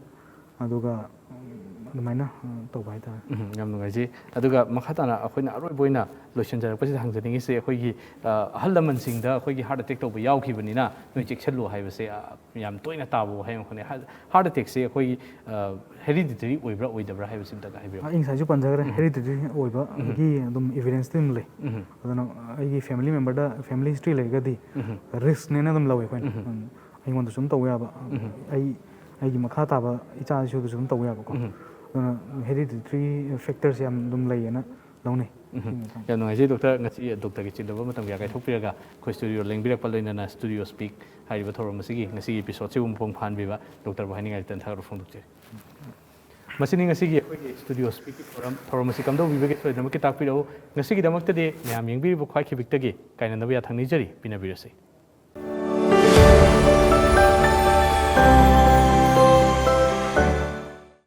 ꯑꯗꯨꯒ, ꯎꯝ, ꯑꯗꯨꯃꯥꯏꯅ, ꯑ, ꯇꯧꯕ ꯍꯥꯏꯇꯥꯔꯦ꯫ ꯎꯝ, ꯌꯥꯝ ꯅꯨꯡꯉꯥꯏꯖꯩ꯫ ꯑꯗꯨꯒ ꯃꯈꯥ ꯇꯥꯅ ꯑꯩꯈꯣꯏꯅ ꯑꯔꯣꯏꯕ ꯑꯣꯏꯅ ꯂꯣꯏꯁꯤꯟꯖꯔꯛꯄꯁꯤꯗ ꯍꯪꯖꯅꯤꯡꯉꯤꯁꯦ, ꯑꯩꯈꯣꯏꯒꯤ, ꯑ, ꯑꯍꯜ ꯂꯃꯟꯁꯤꯡꯗ ꯑꯩꯈꯣꯏꯒꯤ ꯍꯥꯔꯠ ꯑꯦꯇꯦꯛ ꯇꯧꯕ ꯌꯥꯎꯈꯤꯕꯅꯤꯅ ꯅꯣꯏ ꯆꯦꯛꯁꯤꯜꯂꯨ ꯍꯥꯏꯕꯁꯦ, ꯑ, ꯌꯥꯝ ꯇꯣꯏꯅ ꯇꯥꯕ ꯋꯥꯍꯩ ꯑꯃꯈꯛꯅꯦ꯫ ꯍꯥꯔꯠ, ꯍꯥꯔꯠ ꯑꯦꯇꯦꯛꯁꯦ ꯑꯩꯈꯣꯏꯒꯤ, ꯑ, ꯍꯦꯔꯤꯗꯤꯇꯔꯤ ꯑꯣꯏꯕ꯭ꯔꯥ ꯑꯣꯏꯗꯕ꯭ꯔꯥ ꯍꯥꯏꯕꯁꯤ ꯑꯝꯇꯒ ꯍꯥꯏꯕꯤꯌꯨ꯫ ꯑꯩ ꯉꯁꯥꯏꯁꯨ ꯄꯟꯖꯈ꯭ꯔꯦ, ꯍꯦꯔꯤꯗꯤꯇꯔꯤ ꯑꯣꯏꯕꯒꯤ ꯑꯗꯨꯝ ꯏꯚꯤꯗꯦꯟꯁꯇꯤ ꯑꯗꯨꯝ ꯂꯩ꯫ ꯑꯗꯨꯅ ꯑꯩꯒꯤ ꯐꯦꯃꯤꯂꯤ ꯃꯦꯝꯕꯔꯗ ꯐꯦꯃꯤꯂꯤ ꯍꯤꯁꯇ꯭ꯔꯤ ꯂꯩꯔꯒꯗꯤ ꯔꯤꯁꯛꯅꯦꯅ ꯑꯗꯨꯝ ꯂꯧꯋꯦ ꯑꯩꯈꯣꯏꯅ꯫ ꯎꯝ, ꯑꯩꯉꯣꯟꯗꯁꯨ ꯑꯗꯨꯝ ꯇꯧꯕ ꯌꯥꯕ, ꯑꯩ, ꯑꯩꯒꯤ ꯃꯈꯥ ꯇꯥꯕ ꯏꯆꯥ ꯏꯁꯨꯗꯁꯨ ꯑꯗꯨꯝ ꯇꯧꯕ ꯌꯥꯕꯀꯣ꯫ ꯑꯗꯨꯅ ꯍꯦꯔꯤꯗꯤꯇꯔꯤ ꯐꯦꯛꯇꯔꯁꯦ ꯌꯥꯝ ꯑꯗꯨꯝ ꯂꯩꯌꯦꯅ ꯂꯧꯅꯩ꯫ ꯎꯝ, ꯌꯥꯝ ꯅꯨꯡꯉꯥꯏꯖꯩ ꯗꯣꯛꯇꯔ, ꯉꯁꯤ ꯗꯣꯛꯇꯔꯒꯤ ꯆꯤꯜꯂꯕ ꯃꯇꯝ ꯀꯌꯥ ꯀꯥꯏꯊꯣꯛꯄꯤꯔꯒ ꯑꯩꯈꯣꯏ ꯁ꯭ꯇꯨꯗꯤꯑꯣ ꯂꯦꯡꯕꯤꯔꯛꯄ, ꯂꯣꯏꯅꯅ ꯁ꯭ꯇꯨꯗꯤꯑꯣ ꯁ꯭ꯄꯤꯛ ꯍꯥꯏꯔꯤꯕ ꯊꯧꯔꯝ ꯑꯁꯤꯒꯤ ꯉꯁꯤꯒꯤ ꯑꯦꯄꯤꯁꯣꯗꯁꯤꯕꯨ ꯃꯄꯨꯡ ꯐꯥꯍꯟꯕꯤꯕ ꯗꯣꯛꯇꯔꯕꯨ ꯍꯥꯏꯅꯤꯡꯉꯥꯏ ꯂꯩꯇꯅ ꯊꯥꯒꯠꯄ ꯐꯣꯡꯗꯣꯛꯆꯔꯤ꯫ ꯃꯁꯤꯅꯤ ꯉꯁꯤꯒꯤ ꯑꯩꯈꯣꯏꯒꯤ ꯁ꯭ꯇꯨꯗꯤꯑꯣ ꯁ꯭ꯄꯤꯛꯀꯤ ꯊꯧꯔꯝ, ꯊꯧꯔꯝ ꯑꯁꯤ ꯀꯝꯗꯧꯕꯤꯕꯒꯦ ꯁꯣꯏꯗꯅꯃꯛꯀꯤ ꯇꯥꯛꯄꯤꯔꯛꯎ꯫ ꯉꯁꯤꯒꯤꯗꯃꯛꯇꯗꯤ ꯃꯌꯥꯝ ꯌꯦꯡꯕꯤꯔꯤꯕ ꯈ꯭ꯋꯥꯏ ꯈꯤꯕꯤꯛꯇꯒꯤ ꯀꯥꯏꯅꯅꯕ ꯌꯥꯊꯪ ꯅꯤꯖꯔꯤ, ꯄꯤꯅꯕꯤꯔꯁꯤ꯫